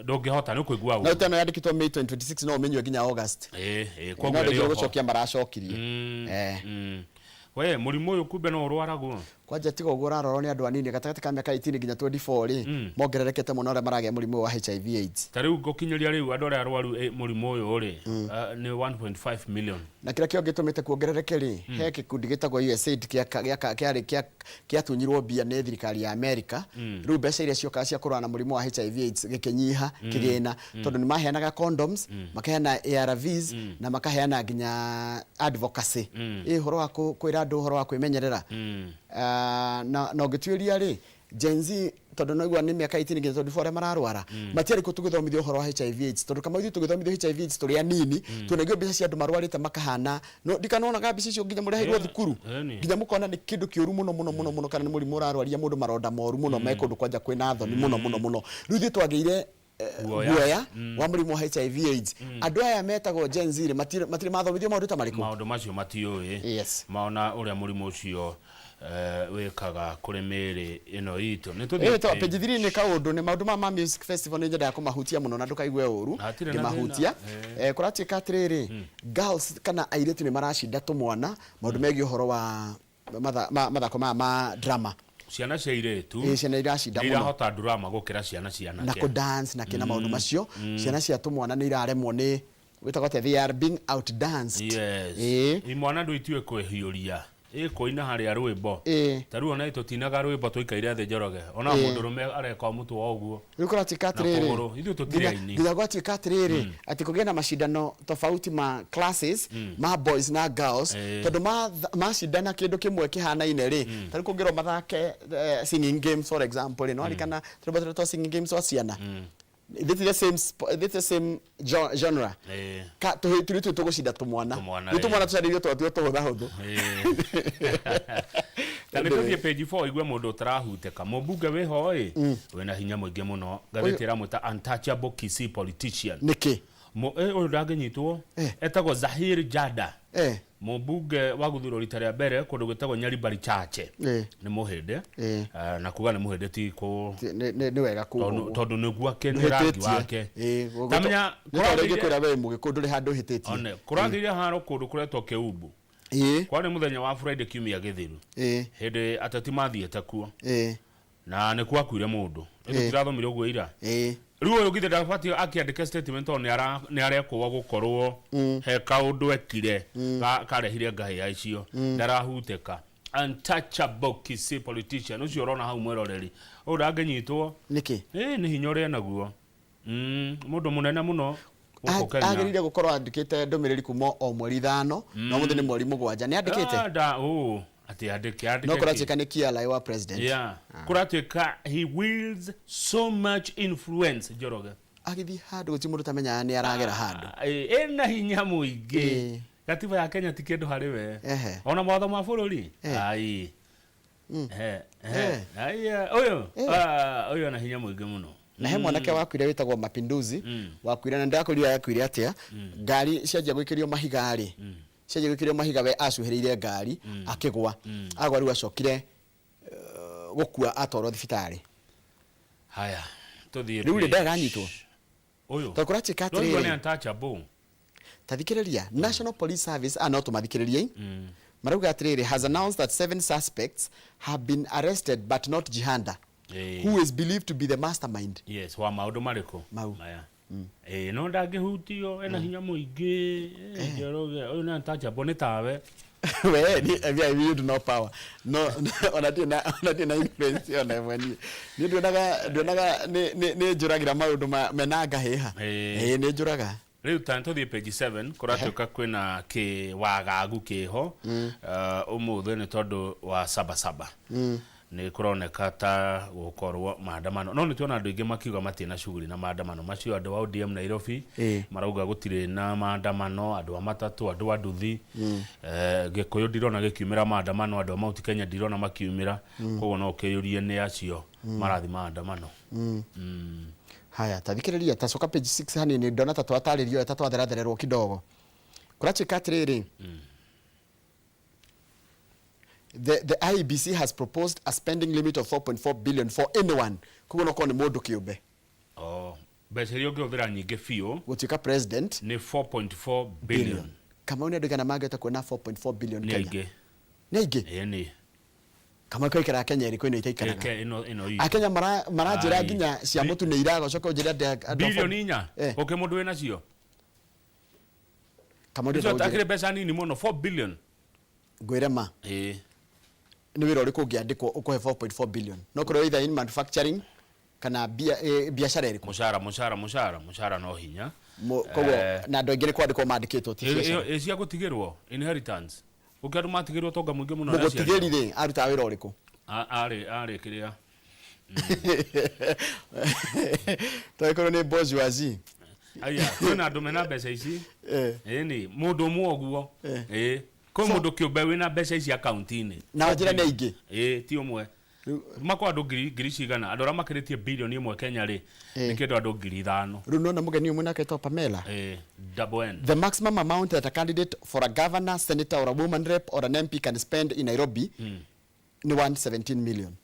ndũngĩhota nĩ ũkũigua No ũru. teno yandĩkĩtwo May 2026, no ũmĩnyue nginya August. Ĩĩ, No koguo ndĩngĩ ĩrĩ oho. gũcokia maracokirie. We mũrimũ ũyũ kumbe no ũrwaragwo. Kwanja tiga ũguo, ũrarorwo nĩ andũ anini gatagatĩ ka mĩaka 18 nginya 24 rĩ, mongererekete mũno arĩa maragĩa mũrimũ ũyũ wa HIV AIDS. Ta rĩu gũkinyĩria rĩu andũ arĩa arwaru mũrimũ ũyũ rĩ, nĩ 1.5 million. Na kĩrĩa kĩo gĩtũmĩte kuongerereke rĩ, he gĩkundi gĩtagwo USAID kĩarĩ kĩatunyirwo mbia nĩ thirikari ya America. Rĩu mbeca iria ciokaga cia kũrũa na mũrimũ wa HIV AIDS gĩkĩnyiha kĩgĩna, tondũ nĩ maheanaga condoms, makaheana ARVs, na makaheana nginya advocacy, ĩ ũhoro wa kwĩra andũ ũhoro wa kwĩmenyerera. Ah, na ũngĩtuĩria rĩ, Gen Z, tondũ naigua nĩ mĩaka 18 nginya 24 arĩa mararwara, matiarĩ kuo tũgĩthomithio ũhoro wa HIV AIDS, tondũ kama ithuĩ tũgĩthomithio HIV AIDS tũrĩ anini, tuonagio mbica cia andũ marwarĩte makahana no ndikanonaga mbica icio nginya mũreheirwo thukuru, nginya mũkona nĩ kĩndũ kĩũru mũno mũno mũno mũno, kana nĩ mũrimũ ũrarwaria mũndũ maronda moru mũno me kũndũ kwanja kwĩna thoni mũno mũno mũno. Rĩu ithuĩ twagĩire Guoya. guoya wa mũrimũ wa HIV AIDS. Andũ aya metagwo Gen Z rĩ, matirĩ mathomithio maũndũ ta marĩkũ. Maũndũ macio matiũĩ. Maona ũrĩa mũrimũ ũcio wĩkaga kũrĩ mĩĩrĩ ĩno itũ. Nĩ tũthiĩ Ĩĩ, to page 3 nĩ kaũndũ nĩ maũndũ ma music festival, nĩ nyendaga kũmahutia mũno na ndũkaigue ũru Hatirĩ na ngĩmahutia. thĩna. Kũratuĩka atĩrĩrĩ, girls kana airĩtu nĩ maracinda tũmwana maũndũ megiĩ ũhoro wa mathako maya ma drama. Ciana cia irĩtu Ĩĩ, ciana iracinda nĩ mũno. irahota drama gũkĩra ciana cia Na anake. kũ dance na kĩna maũndũ macio. Ciana cia tũmwana nĩ iraremwo, nĩ wĩtagwo atĩa, they are being outdanced. Yes. Ĩĩ. Imwana ndũ itiũĩ kwĩhiũria. Ĩkũina harĩa rwĩmbo. Ta rĩu ona tũtinaga rwĩmbo tũikaire thĩ Njoroge. Ona mũndũrũme areka o mũtwe o ũguo. Rĩu kũratuĩka Na atĩrĩrĩ, kũgũrũ. Ithuĩ tũtirĩ aini. Nginya gwatuĩka atĩrĩrĩ, atĩ kũgĩe na macindano tofauti ma classes ma boys na girls, tondũ macindana kĩndũ kĩmwe kĩhanaine rĩ, ta rĩu kũngĩrwo mathake singing games for example rĩ, nĩwaririkana tũrwĩmbo tũrĩa twa singing games twa ciana? This is the same this is the same genre. Ka tũhĩĩ tũrĩ tũu tũgũcinda tũmwana. Tũmwana, Rĩu tũmwana tũcarĩirio twatuo tũhũthahũthũ. Ta nĩ tũthiĩ page 4 igue mũndũ ũtarahutĩka. Mũmbunge wĩho ĩ, wĩna hinya mũingĩ mũno. Ngathĩti ĩramwĩta untouchable Kisii politician. Nĩkĩ? Ũyũ ndangĩnyitwo. Etagwo Zahir Jada. Mũmbunge wa gũthurwo rita rĩa mbere kũndũ gwĩtagwo Nyaribari Chache. Nĩ mũhĩndĩ. Na kuga nĩ mũhĩndĩ ti kũ Nĩ wega kuga Tondũ ũguo. tondũ nĩguo ake nĩ rangi Ndũhĩtĩtie. wake. Ta Tamenya nĩ ta ũrĩa ingĩkwĩra we mũgĩkũyũ ndũrĩ handũ ũhĩtĩtie. One, kũragĩire haro kũndũ kũretwo Kĩumbu. Kwarĩ mũthenya wa Friday kiumia gĩthiru. Hĩndĩ ateti mathiĩte kuo. Na nĩ kwakuire mũndũ. Nĩ tũtirathomire ũguo ira. Rĩu ũyũ githĩ ndabatiĩ akĩandĩke statement tondũ nĩ arekũo gũkorwo he kaũndũ ekire karehire ngahĩha icio. Ndarahutĩka. Untouchable Kisii politician ũcio ũrona hau mwĩroreri. Ũyũ ndangĩnyitwo. Nĩkĩ? Nĩ hinya ũrĩa enaguo. Mũndũ mũnene mũno gũkũ Kenya. Agĩrĩire gũkorwo andĩkĩte ndũmĩrĩri kuma o mweri 5, na ũmũthĩ nĩ mweri 7. Nĩ andĩkĩte? Ah, da, ũ, atĩ andĩke, andĩke No kĩ? kũratuĩka nĩ kĩala wa president. Yeah. Kũratuĩka he wields so much influence Njoroge. Agĩthiĩ handũ gũtirĩ mũndũ ũtamenyaga nĩ aragera handũ. Ena hinya mũingĩ. Gatiba ya Kenya ti kĩndũ harĩ we. Ona mawatho ma bũrũri. Ai. Ai, ũyũ. Ah, ũyũ ena hinya mũingĩ mũno. Na he mwanake wakuire wĩtagwo Mapinduzi, wakuire na ndakwĩrire akuire atĩa, ngari cianjia gwĩkĩrio mahiga rĩ, cianjia gwĩkĩrio mahiga we acuhĩrĩire ngari, akĩgwa. Agwa rĩu acokire gũkua atwarwo thibitarĩ. Haya, tũthiĩ Rĩu rĩ page. ndaganyitwo. Ũyũ. Tondũ kũratuĩka Ndũraigua atĩrĩrĩ. nĩ untouchable. Ta thikĩrĩria, National Police Service, no tũmathikĩrĩrie. Marauga atĩrĩrĩ, has announced that 7 suspects have been arrested but not Jihanda, who is believed to be the mastermind. Yes, wa maũndũ marĩkũ? Mau. Maya. No ndangĩhutio, ena hinya mũingĩ, Njoroge, ũyũ nĩ untouchable nĩ tawe. We, ni, I wield no power. No, ona ndirĩ na, ona ndirĩ na influence ona ĩmwe niĩ. Niĩ nduonaga nĩ njũragĩra maũndũ mena ngahĩha. Nĩ njũraga. Rĩu ta tũthiĩ page 7, kũratuĩka kwĩna kĩwagagu kĩho, ũmũthĩ nĩ tondũ wa Sabasaba. Nĩ kũroneka ta gũkorwo maandamano. No nĩ tuona andũ aingĩ makiuga matirĩ na shughuli na maandamano macio. Andũ a ODM Nairobi marauga gũtirĩ na maandamano, andũ a matatũ, andũ a nduthi. Gĩkũyũ ndirona gĩkiumĩra maandamano, andũ a Mount Kenya ndirona makiumĩra. Koguo no ũkĩyũrie nĩ acio marathiĩ maandamano. Haya, ta thikĩrĩria, ta coka page 6 hanini, ndona ta twatarĩrio, ta twatherathererwo kidogo. Kũratuĩka atĩrĩrĩ, the IEBC has proposed a spending limit of 4.4 billion for anyone. Koguo no korwo nĩ mũndũ kĩũmbe. Oh, mbeca iria ũngĩhũthĩra nyingĩ biũ gũtuĩka president nĩ 4.4 billion. Billion. Kamau nĩ andũ aigana mangĩhota kuona 4.4 billion Nĩ Kenya? aingĩ. Nĩ aingĩ? Ĩĩ nĩ. Kamau kaikaraga Kenya ĩrĩkũ ĩno itaikaraga? Ĩke ĩno itũ. Akenya maranjĩra Ai. nginya cia mũtu nĩ iraga, ũcoke ũnjĩre atĩ andũ a Bilioni 4? Ũkĩ mũndũ wĩna cio? Kamau Icio ndĩrenda ũnjĩre. akĩrĩ mbeca nini mũno, 4 billion. Ngwĩre ma. Nĩ wĩra ũrĩkũ ũngĩandĩkwo ũkũhe 4.4 billion? No korwo either in manufacturing kana biacara ĩrĩkũ? Mũcara, mũcara, mũcara, mũcara no hinya. Koguo na andũ aingĩ nĩ kwandĩkwo mandĩkĩtwo ti biacara. Cia gũtigĩrwo inheritance. Gũkĩ andũ matigĩrwo ũtonga mũingĩ mũno nĩ aciari. Mũgũtigĩri rĩ, arutaga wĩra ũrĩkũ? Arĩ kĩrĩa. Tondũ nĩ bourgeoisie. Aya, kwĩna andũ mena mbeca ici. Ĩni, mũndũ ũmwe ũguo. Kwĩ mũndũ kĩũmbe wĩna mbeca ici akaunti-inĩ. Na njĩra nĩ aingĩ. Ti ũmwe. Makwa andũ ngiri cigana, andũ arĩa makĩrĩtie bilioni 1 Kenya rĩ, nĩ kĩndũ andũ ngiri ithano. Rĩu nona mũgeni ũmwe nake etagwo Pamela. Double N. The maximum amount that a candidate for a governor, senator or a woman rep or an MP can spend in Nairobi ni 117 million.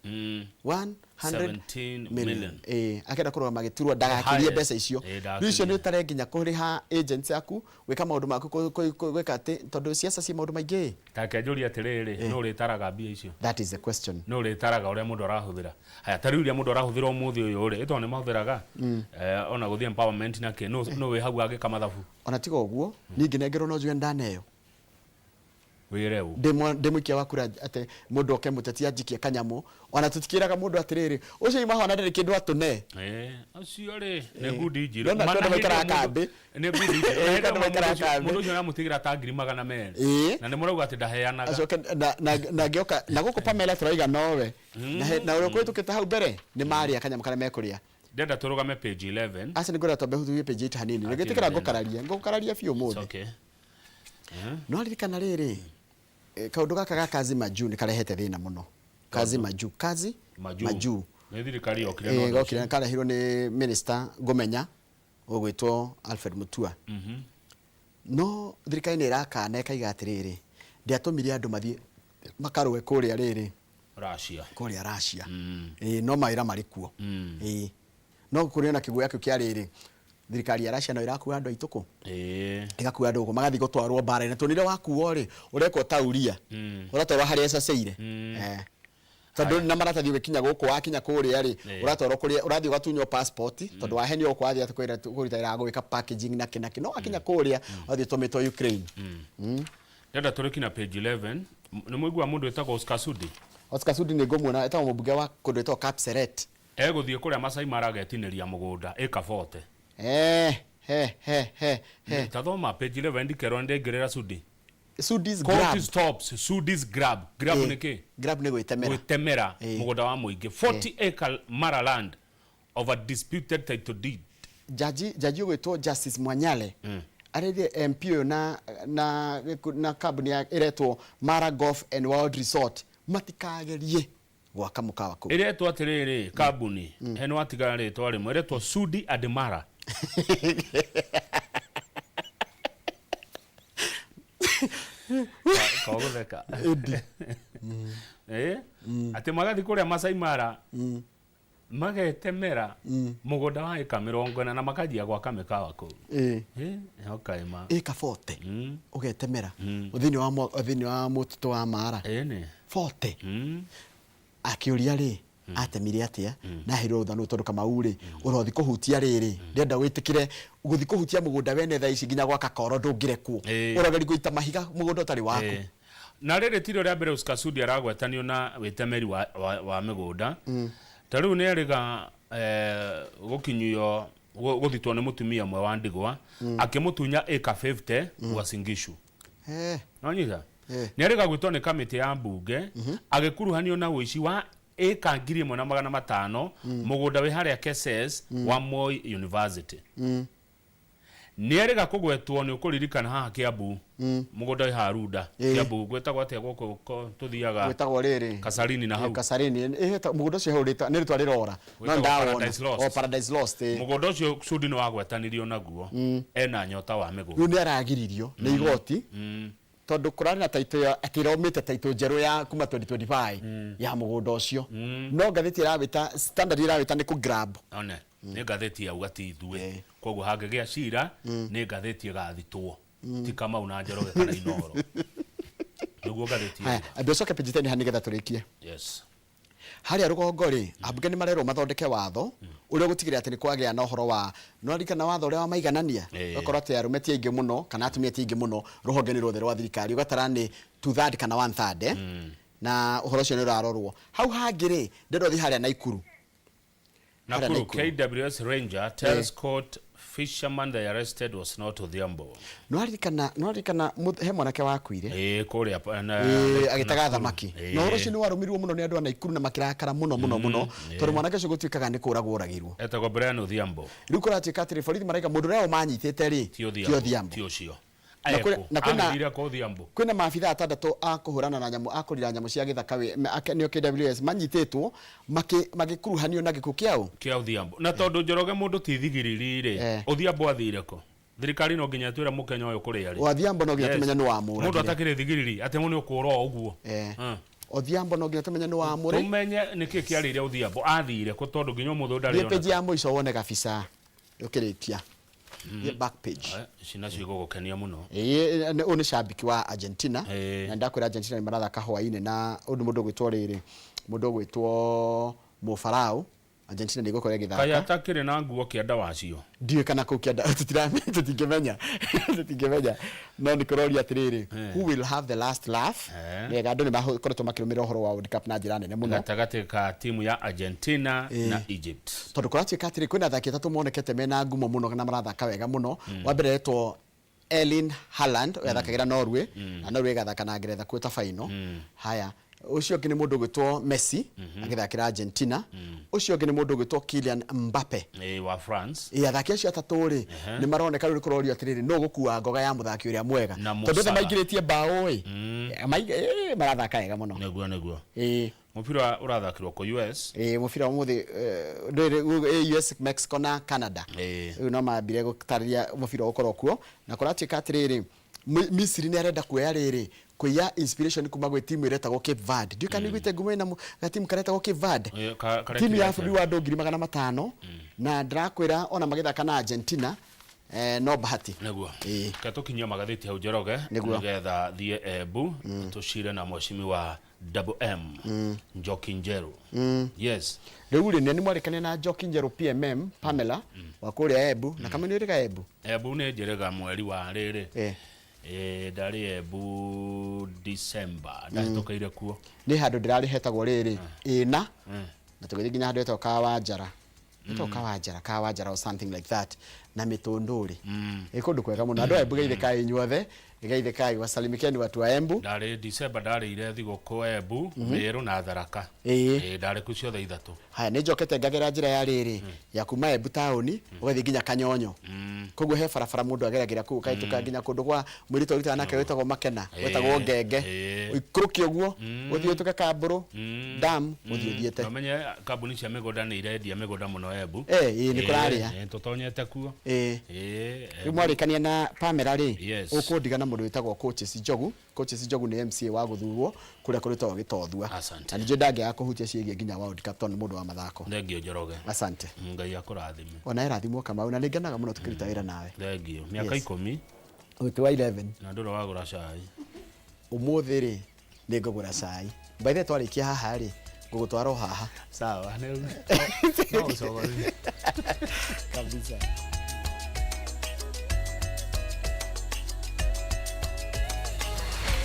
100 17 million. million. Akenda kũrũgama gĩturwa ndagakĩrie Highest. mbeca icio. Rĩu icio nĩ ũtare nginya kũrĩha agents aku, gwĩka maũndũ maku, gwĩka atĩ, tondũ siasa ci maũndũ maingĩ. Ta reke njũrie atĩrĩrĩ, nũ ũrĩtaraga mbia icio? That is the question. Nũ ũrĩtaraga ũrĩa mũndũ arahũthĩra? Haya, ta rĩu iria mũndũ arahũthĩra ũmũthĩ ũyũ rĩ, ĩtondũ nĩ mahũthĩraga? Ona gũthiĩ empowerment na kĩ, nũ wĩ hau agĩka mathabu? Ona tiga ũguo, niĩ ngĩnengerwo no njuge nĩ ndaneo. Wĩre ũ? Ndĩ mũikia wa kura atĩ mũndũ oke mũteti anjikie kanyamũ ona tũtikĩraga mũndũ atĩrĩrĩ ũcio ima hona ndarĩ kĩndũ atũne. Eh, acio rĩ nĩ ngundi njirũ. Ndona Mana kwenda hĩndĩ maikaraga ĩyo mũndũ- kambĩ. Nĩ ngundi njirũ. Eh, Na hĩndĩ kwenda ĩyo maikaraga mũndũ ũcio- kambĩ. Mũndũ ũcio nĩamũtigĩra ta 200,000. Ĩĩ. Na nĩ mũrauga atĩ ndaheanaga. Acoke na ngĩoka na gũkũ Pamela tũraiga nowe na ũrĩa ũkũhĩtũkĩte hau mbere nĩ marĩa kanyamũ karĩa mekũrĩa. Ndĩrenda tũrũgame page 11. Aca nĩ ngwenda twambe huthurie page 8 hanini. Hatirĩ Nĩngĩtĩkĩra thĩna. ngũkararie biũ It's ũmũthĩ. okay. No ririkana rĩrĩ kaũndũ gaka ga kazi majuu nĩ karehete thĩna mũno. Kazi majuu, kazi Majuu. majuu. Nĩ thirikari yokire na ũndũ Gokire ũcio. karehirwo nĩ minister ngũmenya ũgwĩtwo Alfred Mutua. No thirikari nĩ ĩrakana ĩkaiga atĩrĩrĩ ndĩatũmire andũ mathiĩ makarũe kũrĩa rĩrĩ Russia. Kũrĩa Russia. Ĩĩ, no mawĩra marĩ kuo. Ĩĩ, no kũrĩ na kĩguoya kĩu kĩa rĩrĩ thirikari ya Russia no ĩrakua andũ aitũ kũ ĩgakua andũ gũkũ magathiĩ gũtwarwo mbara-inĩ tuonire wakuo rĩ ũrekwo ta uria ũratwarwo harĩa ĩcaceire. Eh. Tondũ na maratathi ũgĩkinya gũkũ wakinya kũrĩa rĩ ũratwarwo kũrĩa ũrathiĩ ũgatunywo passport tondũ wahenio gũkũ wathiĩ atĩ kũruta wĩra wa gwĩka packaging na kĩ na kĩ no wakinya kũrĩa ũrathiĩ ũtũmĩtwo Ukraine. Ndĩrenda tũrĩki na page 11. Nĩ mũigua mũndũ wĩtagwo Oscar Sudi? Oscar Sudi nĩ ngũmuona etagwo mũmbunge wa kũndũ gwĩtagwo Kapseret. Egũthiĩ kũrĩa Masai Mara agetinĩria mũgũnda ĩka 40. Eh, he he he he. Ta thoma page 11 ndikerwo ndĩngĩrĩra Sudi. Sudi's Court grab. stops Sudi's grab. Grab nĩ kĩ? Grab nĩ gwĩtemera. Gwĩtemera mũgũnda wa mũingĩ 40 acre Mara land of a disputed title deed. Jaji ũgwĩtwo Justice Mwanyale arĩrie MP ũyũ na kambuni ĩretwo Mara Golf and World Resort matikagerie gwaka mũkawa kũu. Ĩretwo atĩrĩrĩ kambuni he nĩ watigara rĩtwa rĩmwe ĩretwo Sudi Admara. Kogũtheka. Eh? Atĩ magathiĩ kũrĩa Masai Mara magetemera mũgũnda wa ĩka 40 na makanjia gwaka mĩkawa kũu. Ĩĩ. Eh, ũkaima. Ĩka 40 ũgetemera thĩinĩ wa thĩinĩ wa mũtitũ wa Mara. Ĩni. 40 akĩũria rĩ atemire atĩa na aheirwo rũtha nũ tondũ Kamau rĩ ũrothi kũhutia rĩrĩ ndĩrenda wĩtĩkĩre gũthi kũhutia mũgũnda wene thaa ici nginya gwaka koro ndũngĩrekwo ũrageri gũita mahiga mũgũnda ũtarĩ waku. Na rĩrĩ ti rĩo rĩa mbere Oscar Sudi aragwetanio na wĩtemeri wa mĩgũnda. Ta rĩu nĩ erĩga gũkinyio gũthitwo nĩ mũtumia ũmwe wa ndigwa akĩmũtunya ĩka 50 Uasin Gishu. Nonyita? Nĩ erĩga gwĩtwo nĩ kamĩtĩ ya mbunge agĩkuruhanio na ũici wa ĩka 1,500 mũgũnda wĩ harĩa Keses wa Moi University. Nĩ erĩga kũgwetwo nĩ ũkũririkana haha Kiambu mũgũnda wĩ haha Runda. Kiambu gwĩtagwo atĩa gũkũ tũthiaga Gwĩtagwo rĩrĩ Kasarini na hau. Kasarini mũgũnda ũcio hau nĩ rĩtwa rĩrora no Gwĩtagwo ndawona. Paradise Lost. O Paradise Lost. Mũgũnda ũcio Sudi nĩ wagwetanĩrio naguo ena nyota wa mĩgũnda. Rĩu nĩ aragiririo nĩ igoti tondũ kũrarĩ na title ya atĩ ĩraumĩte title njerũ ya kuma 2025 ya mũgũnda ũcio no ngathĩti ĩrawĩta Standard ĩrawĩta nĩ kũ grab. One nĩ ngathĩti yauga ti ithuĩ koguo hangĩgĩa cira nĩ ngathĩti ĩgathitwo ti Kamau na Njoroge kana Inooro nĩguo ngathĩti Haya, yauga. ambia ũcoke page 10 haha nĩgetha tũrĩkie. Yes. Harĩa rũgongo rĩ ambunge nĩ marerwo mathondeke watho ũrĩa ũgũtigĩrĩra atĩ nĩ kwagĩa na ũhoro wa nĩ waririkana watho ũrĩa wa maiganania ũgakorwo atĩ arũme ti aingĩ mũno kana atumia ti aingĩ mũno rũhonge-inĩ ruothe rwa thirikari ũgatara nĩ 2/3 kana 1/3 na ũhoro ũcio nĩ ũrarorwo hau hangĩ rĩ ndĩrenda ũthiĩ harĩa Naikuru. Harĩa Nakuru Naikuru. KWS Ranger tells court fisherman they arrested was not Odhiambo. Nĩwaririkana he mwanake wakuire Kũrĩa agĩtega Nakuru. thamaki na ũhoro ũcio nĩ warũmirwo mũno nĩ andũ a Naikuru na makĩrakara mũno mũno mũno tondũ mwanake ũcio gũtuĩkaga nĩ kũragwo oragirwo. Etagwo Brian Odhiambo. Rĩu kũratuĩka atĩrĩ borithi maraiga mũndũ ũrĩa ũmanyitĩte rĩ Ti ti Odhiambo. Ti ũcio. Na kwĩna Athire kwa Odhiambo. Kwĩna maabitha atandatũ a kũhũrana na nyamũ a kũrira nyamũ cia gĩthaka nĩo KWS manyitĩtwo magĩkuruhanio na gĩkuũ kĩa ũ? Kĩa Odhiambo. Na tondũ Njoroge mũndũ ti thigiriri rĩ, Odhiambo athire kũ? Thirikari no nginya ĩtwĩre mũkenya ũyũ kũrĩa rĩ. Odhiambo no nginya tũmenye nĩ wamũragire. Mũndũ atakĩrĩ thigiriri atĩ mũndũ nĩ ũkũra o ũguo. Odhiambo no nginya tũmenye nĩ wamũrĩ. Tũmenye nĩkĩ kĩarĩire Odhiambo athire kũ tondũ nginya ũmũthĩ ndarĩ Thiĩ page ya mũico wone gabica ũkĩrĩkia. Thiĩ back page. Ici nacio igũgũkenia mũno. Ĩĩ, ũyũ nĩ cambiki wa Argentina na ndakwĩra Argentina nĩ marathaka hwaĩ-inĩ na ũndũ mũndũ ũgwĩtwo rĩrĩ mũndũ ũgwĩtwo Mũfarao Argentina ndĩgũkorwo ĩgĩthaka. Kaĩ atakĩrĩ na nguo kĩanda wacio? Ndiũĩ kana kũu kĩanda tũtingĩmenya, tũtingĩmenya, no nĩ kũroria atĩrĩrĩ, who will have the last laugh? Wega, andũ nĩ makoretwo makĩrũmĩrĩra ũhoro wa World Cup na njĩra nene mũno. Gatagatĩ ka timu ya Argentina na Egypt. Tondũ kũratuĩka atĩrĩ, kwĩna athaki atatũ monekete mena ngumo mũno na marathaka wega mũno. Wa mbere etwo Erling Haaland, ũrĩa athakagĩra Norway, na Norway ĩgathaka na Ngeretha quarter final. Haya, ũcio ũngĩ nĩ mũndũ ũgwĩtwo Messi, agĩthakĩra Argentina. Ũcio ũngĩ nĩ mũndũ ũgwĩtwo Kylian Mbappe. Ĩĩ, wa France. Ĩĩ, athaki acio atatũ rĩ, nĩ maroneka rĩu kũrorio atĩrĩrĩ, nũ ũgũkua ngoga ya mũthaki ũrĩa mwega? Na Tondũ othe Mo Salah. maingĩrĩtie mbaũ ĩ, marathaka wega mũno. Nĩguo, nĩguo. Ĩĩ. Mũbira ũrathakĩrwo kũ US? Ĩĩ, mũbira ũmũthĩ ndũrĩ US, Mexico na Canada. Rĩu no mambire gũtarĩria mũbira ũgũkorwo kuo, na kũratuĩka atĩrĩrĩ, Misiri nĩ arenda kuoya rĩrĩ, kũiya inspiration kuma gwĩ timu ĩrĩa ĩtagwo Cape Verde. Ndiũĩ kana nĩũiguĩte ngumo ĩna gatimu karetagwo Cape Verde? Karekire Timu ya atĩa? bũrũri wa andũ 500,000, na ndĩrakwĩra ona magĩthaka na Argentina, no bahati. Nĩguo. Reke tũkinyie magathĩti hau Njoroge, Nĩguo. nĩgetha thiĩ Embu tũcire na mheshimiwa Double M, Njoki Njeru. Yes. Rĩu rĩ, nĩ mwarĩkania na Njoki Njeru PMM Pamela wa kũrĩa Embu, na kamwe nĩ ũrĩga Embu? Embu nĩ njĩrĩga mweri wa rĩrĩ. Ndarĩ Embu December, ndahĩtũkĩire kuo. Nĩ handũ ndĩrarĩ hetagwo rĩrĩ, ĩna, na tũgĩthiĩ nginya handũ hetagwo Kawanjara. Hetagwo Kawanjara, Kawanjara or something like that, na mĩtũndũ rĩ. Ĩ kũndũ kwega mũno. Andũ a Embu geithĩkai inyuothe, geithĩkai, wasalimikeni watu wa Embu. Ndarĩ December, ndarĩire thigũkũ Embu, Meru na Tharaka. Ndarĩ kuo ciothe ithatũ. Haya, nĩ njokete ngagera njĩra ya rĩrĩ, ya kuma Embu taũni ũgathiĩ nginya Kanyonyo. Koguo he barabara mũndũ ageragĩra kũu ũkahĩtũka nginya kũndũ kwa mũirĩtu ũrutaga nake wĩtagwo Makena, wĩtagwo Ngenge. Ũikũrũke ũguo, ũthiĩ ũtuĩke Kambũrũ, dam, ũthiĩ ũthiĩte. Na ũmenye kambuni cia mĩgũnda nĩ irendia mĩgũnda mũno Embu. Ĩĩ, nĩ kũrarĩa. Tũtonyete kuo. Rĩu mwarĩkania na Pamela rĩ, Yes. ũkũndiga na mũndũ wĩtagwo Coaches Njogu. Coaches Njogu nĩ MCA wa gũthurwo kũrĩa kũrĩtagwo Gĩtothua. Asante. Na ningĩ ndangĩaga kũhutia ciĩgiĩ nginya World Cup tondũ nĩ mũndũ wa mathako. Thengio Njoroge. Asante. Ngai akũrathime. Ona ĩrathimwo Kamau, na nĩngenaga mũno tũkĩruta wĩra nawe. Thengio. Mĩaka 10. Ũyũ wa 11. Na ndũrĩ wagũra cai. Ũmũthĩ rĩ, nĩ ngũgũra cai. By the way, twarĩkia haha rĩ, ngũgũtwara o haha. Sawa, nĩ no ũcogorie. Kabisa.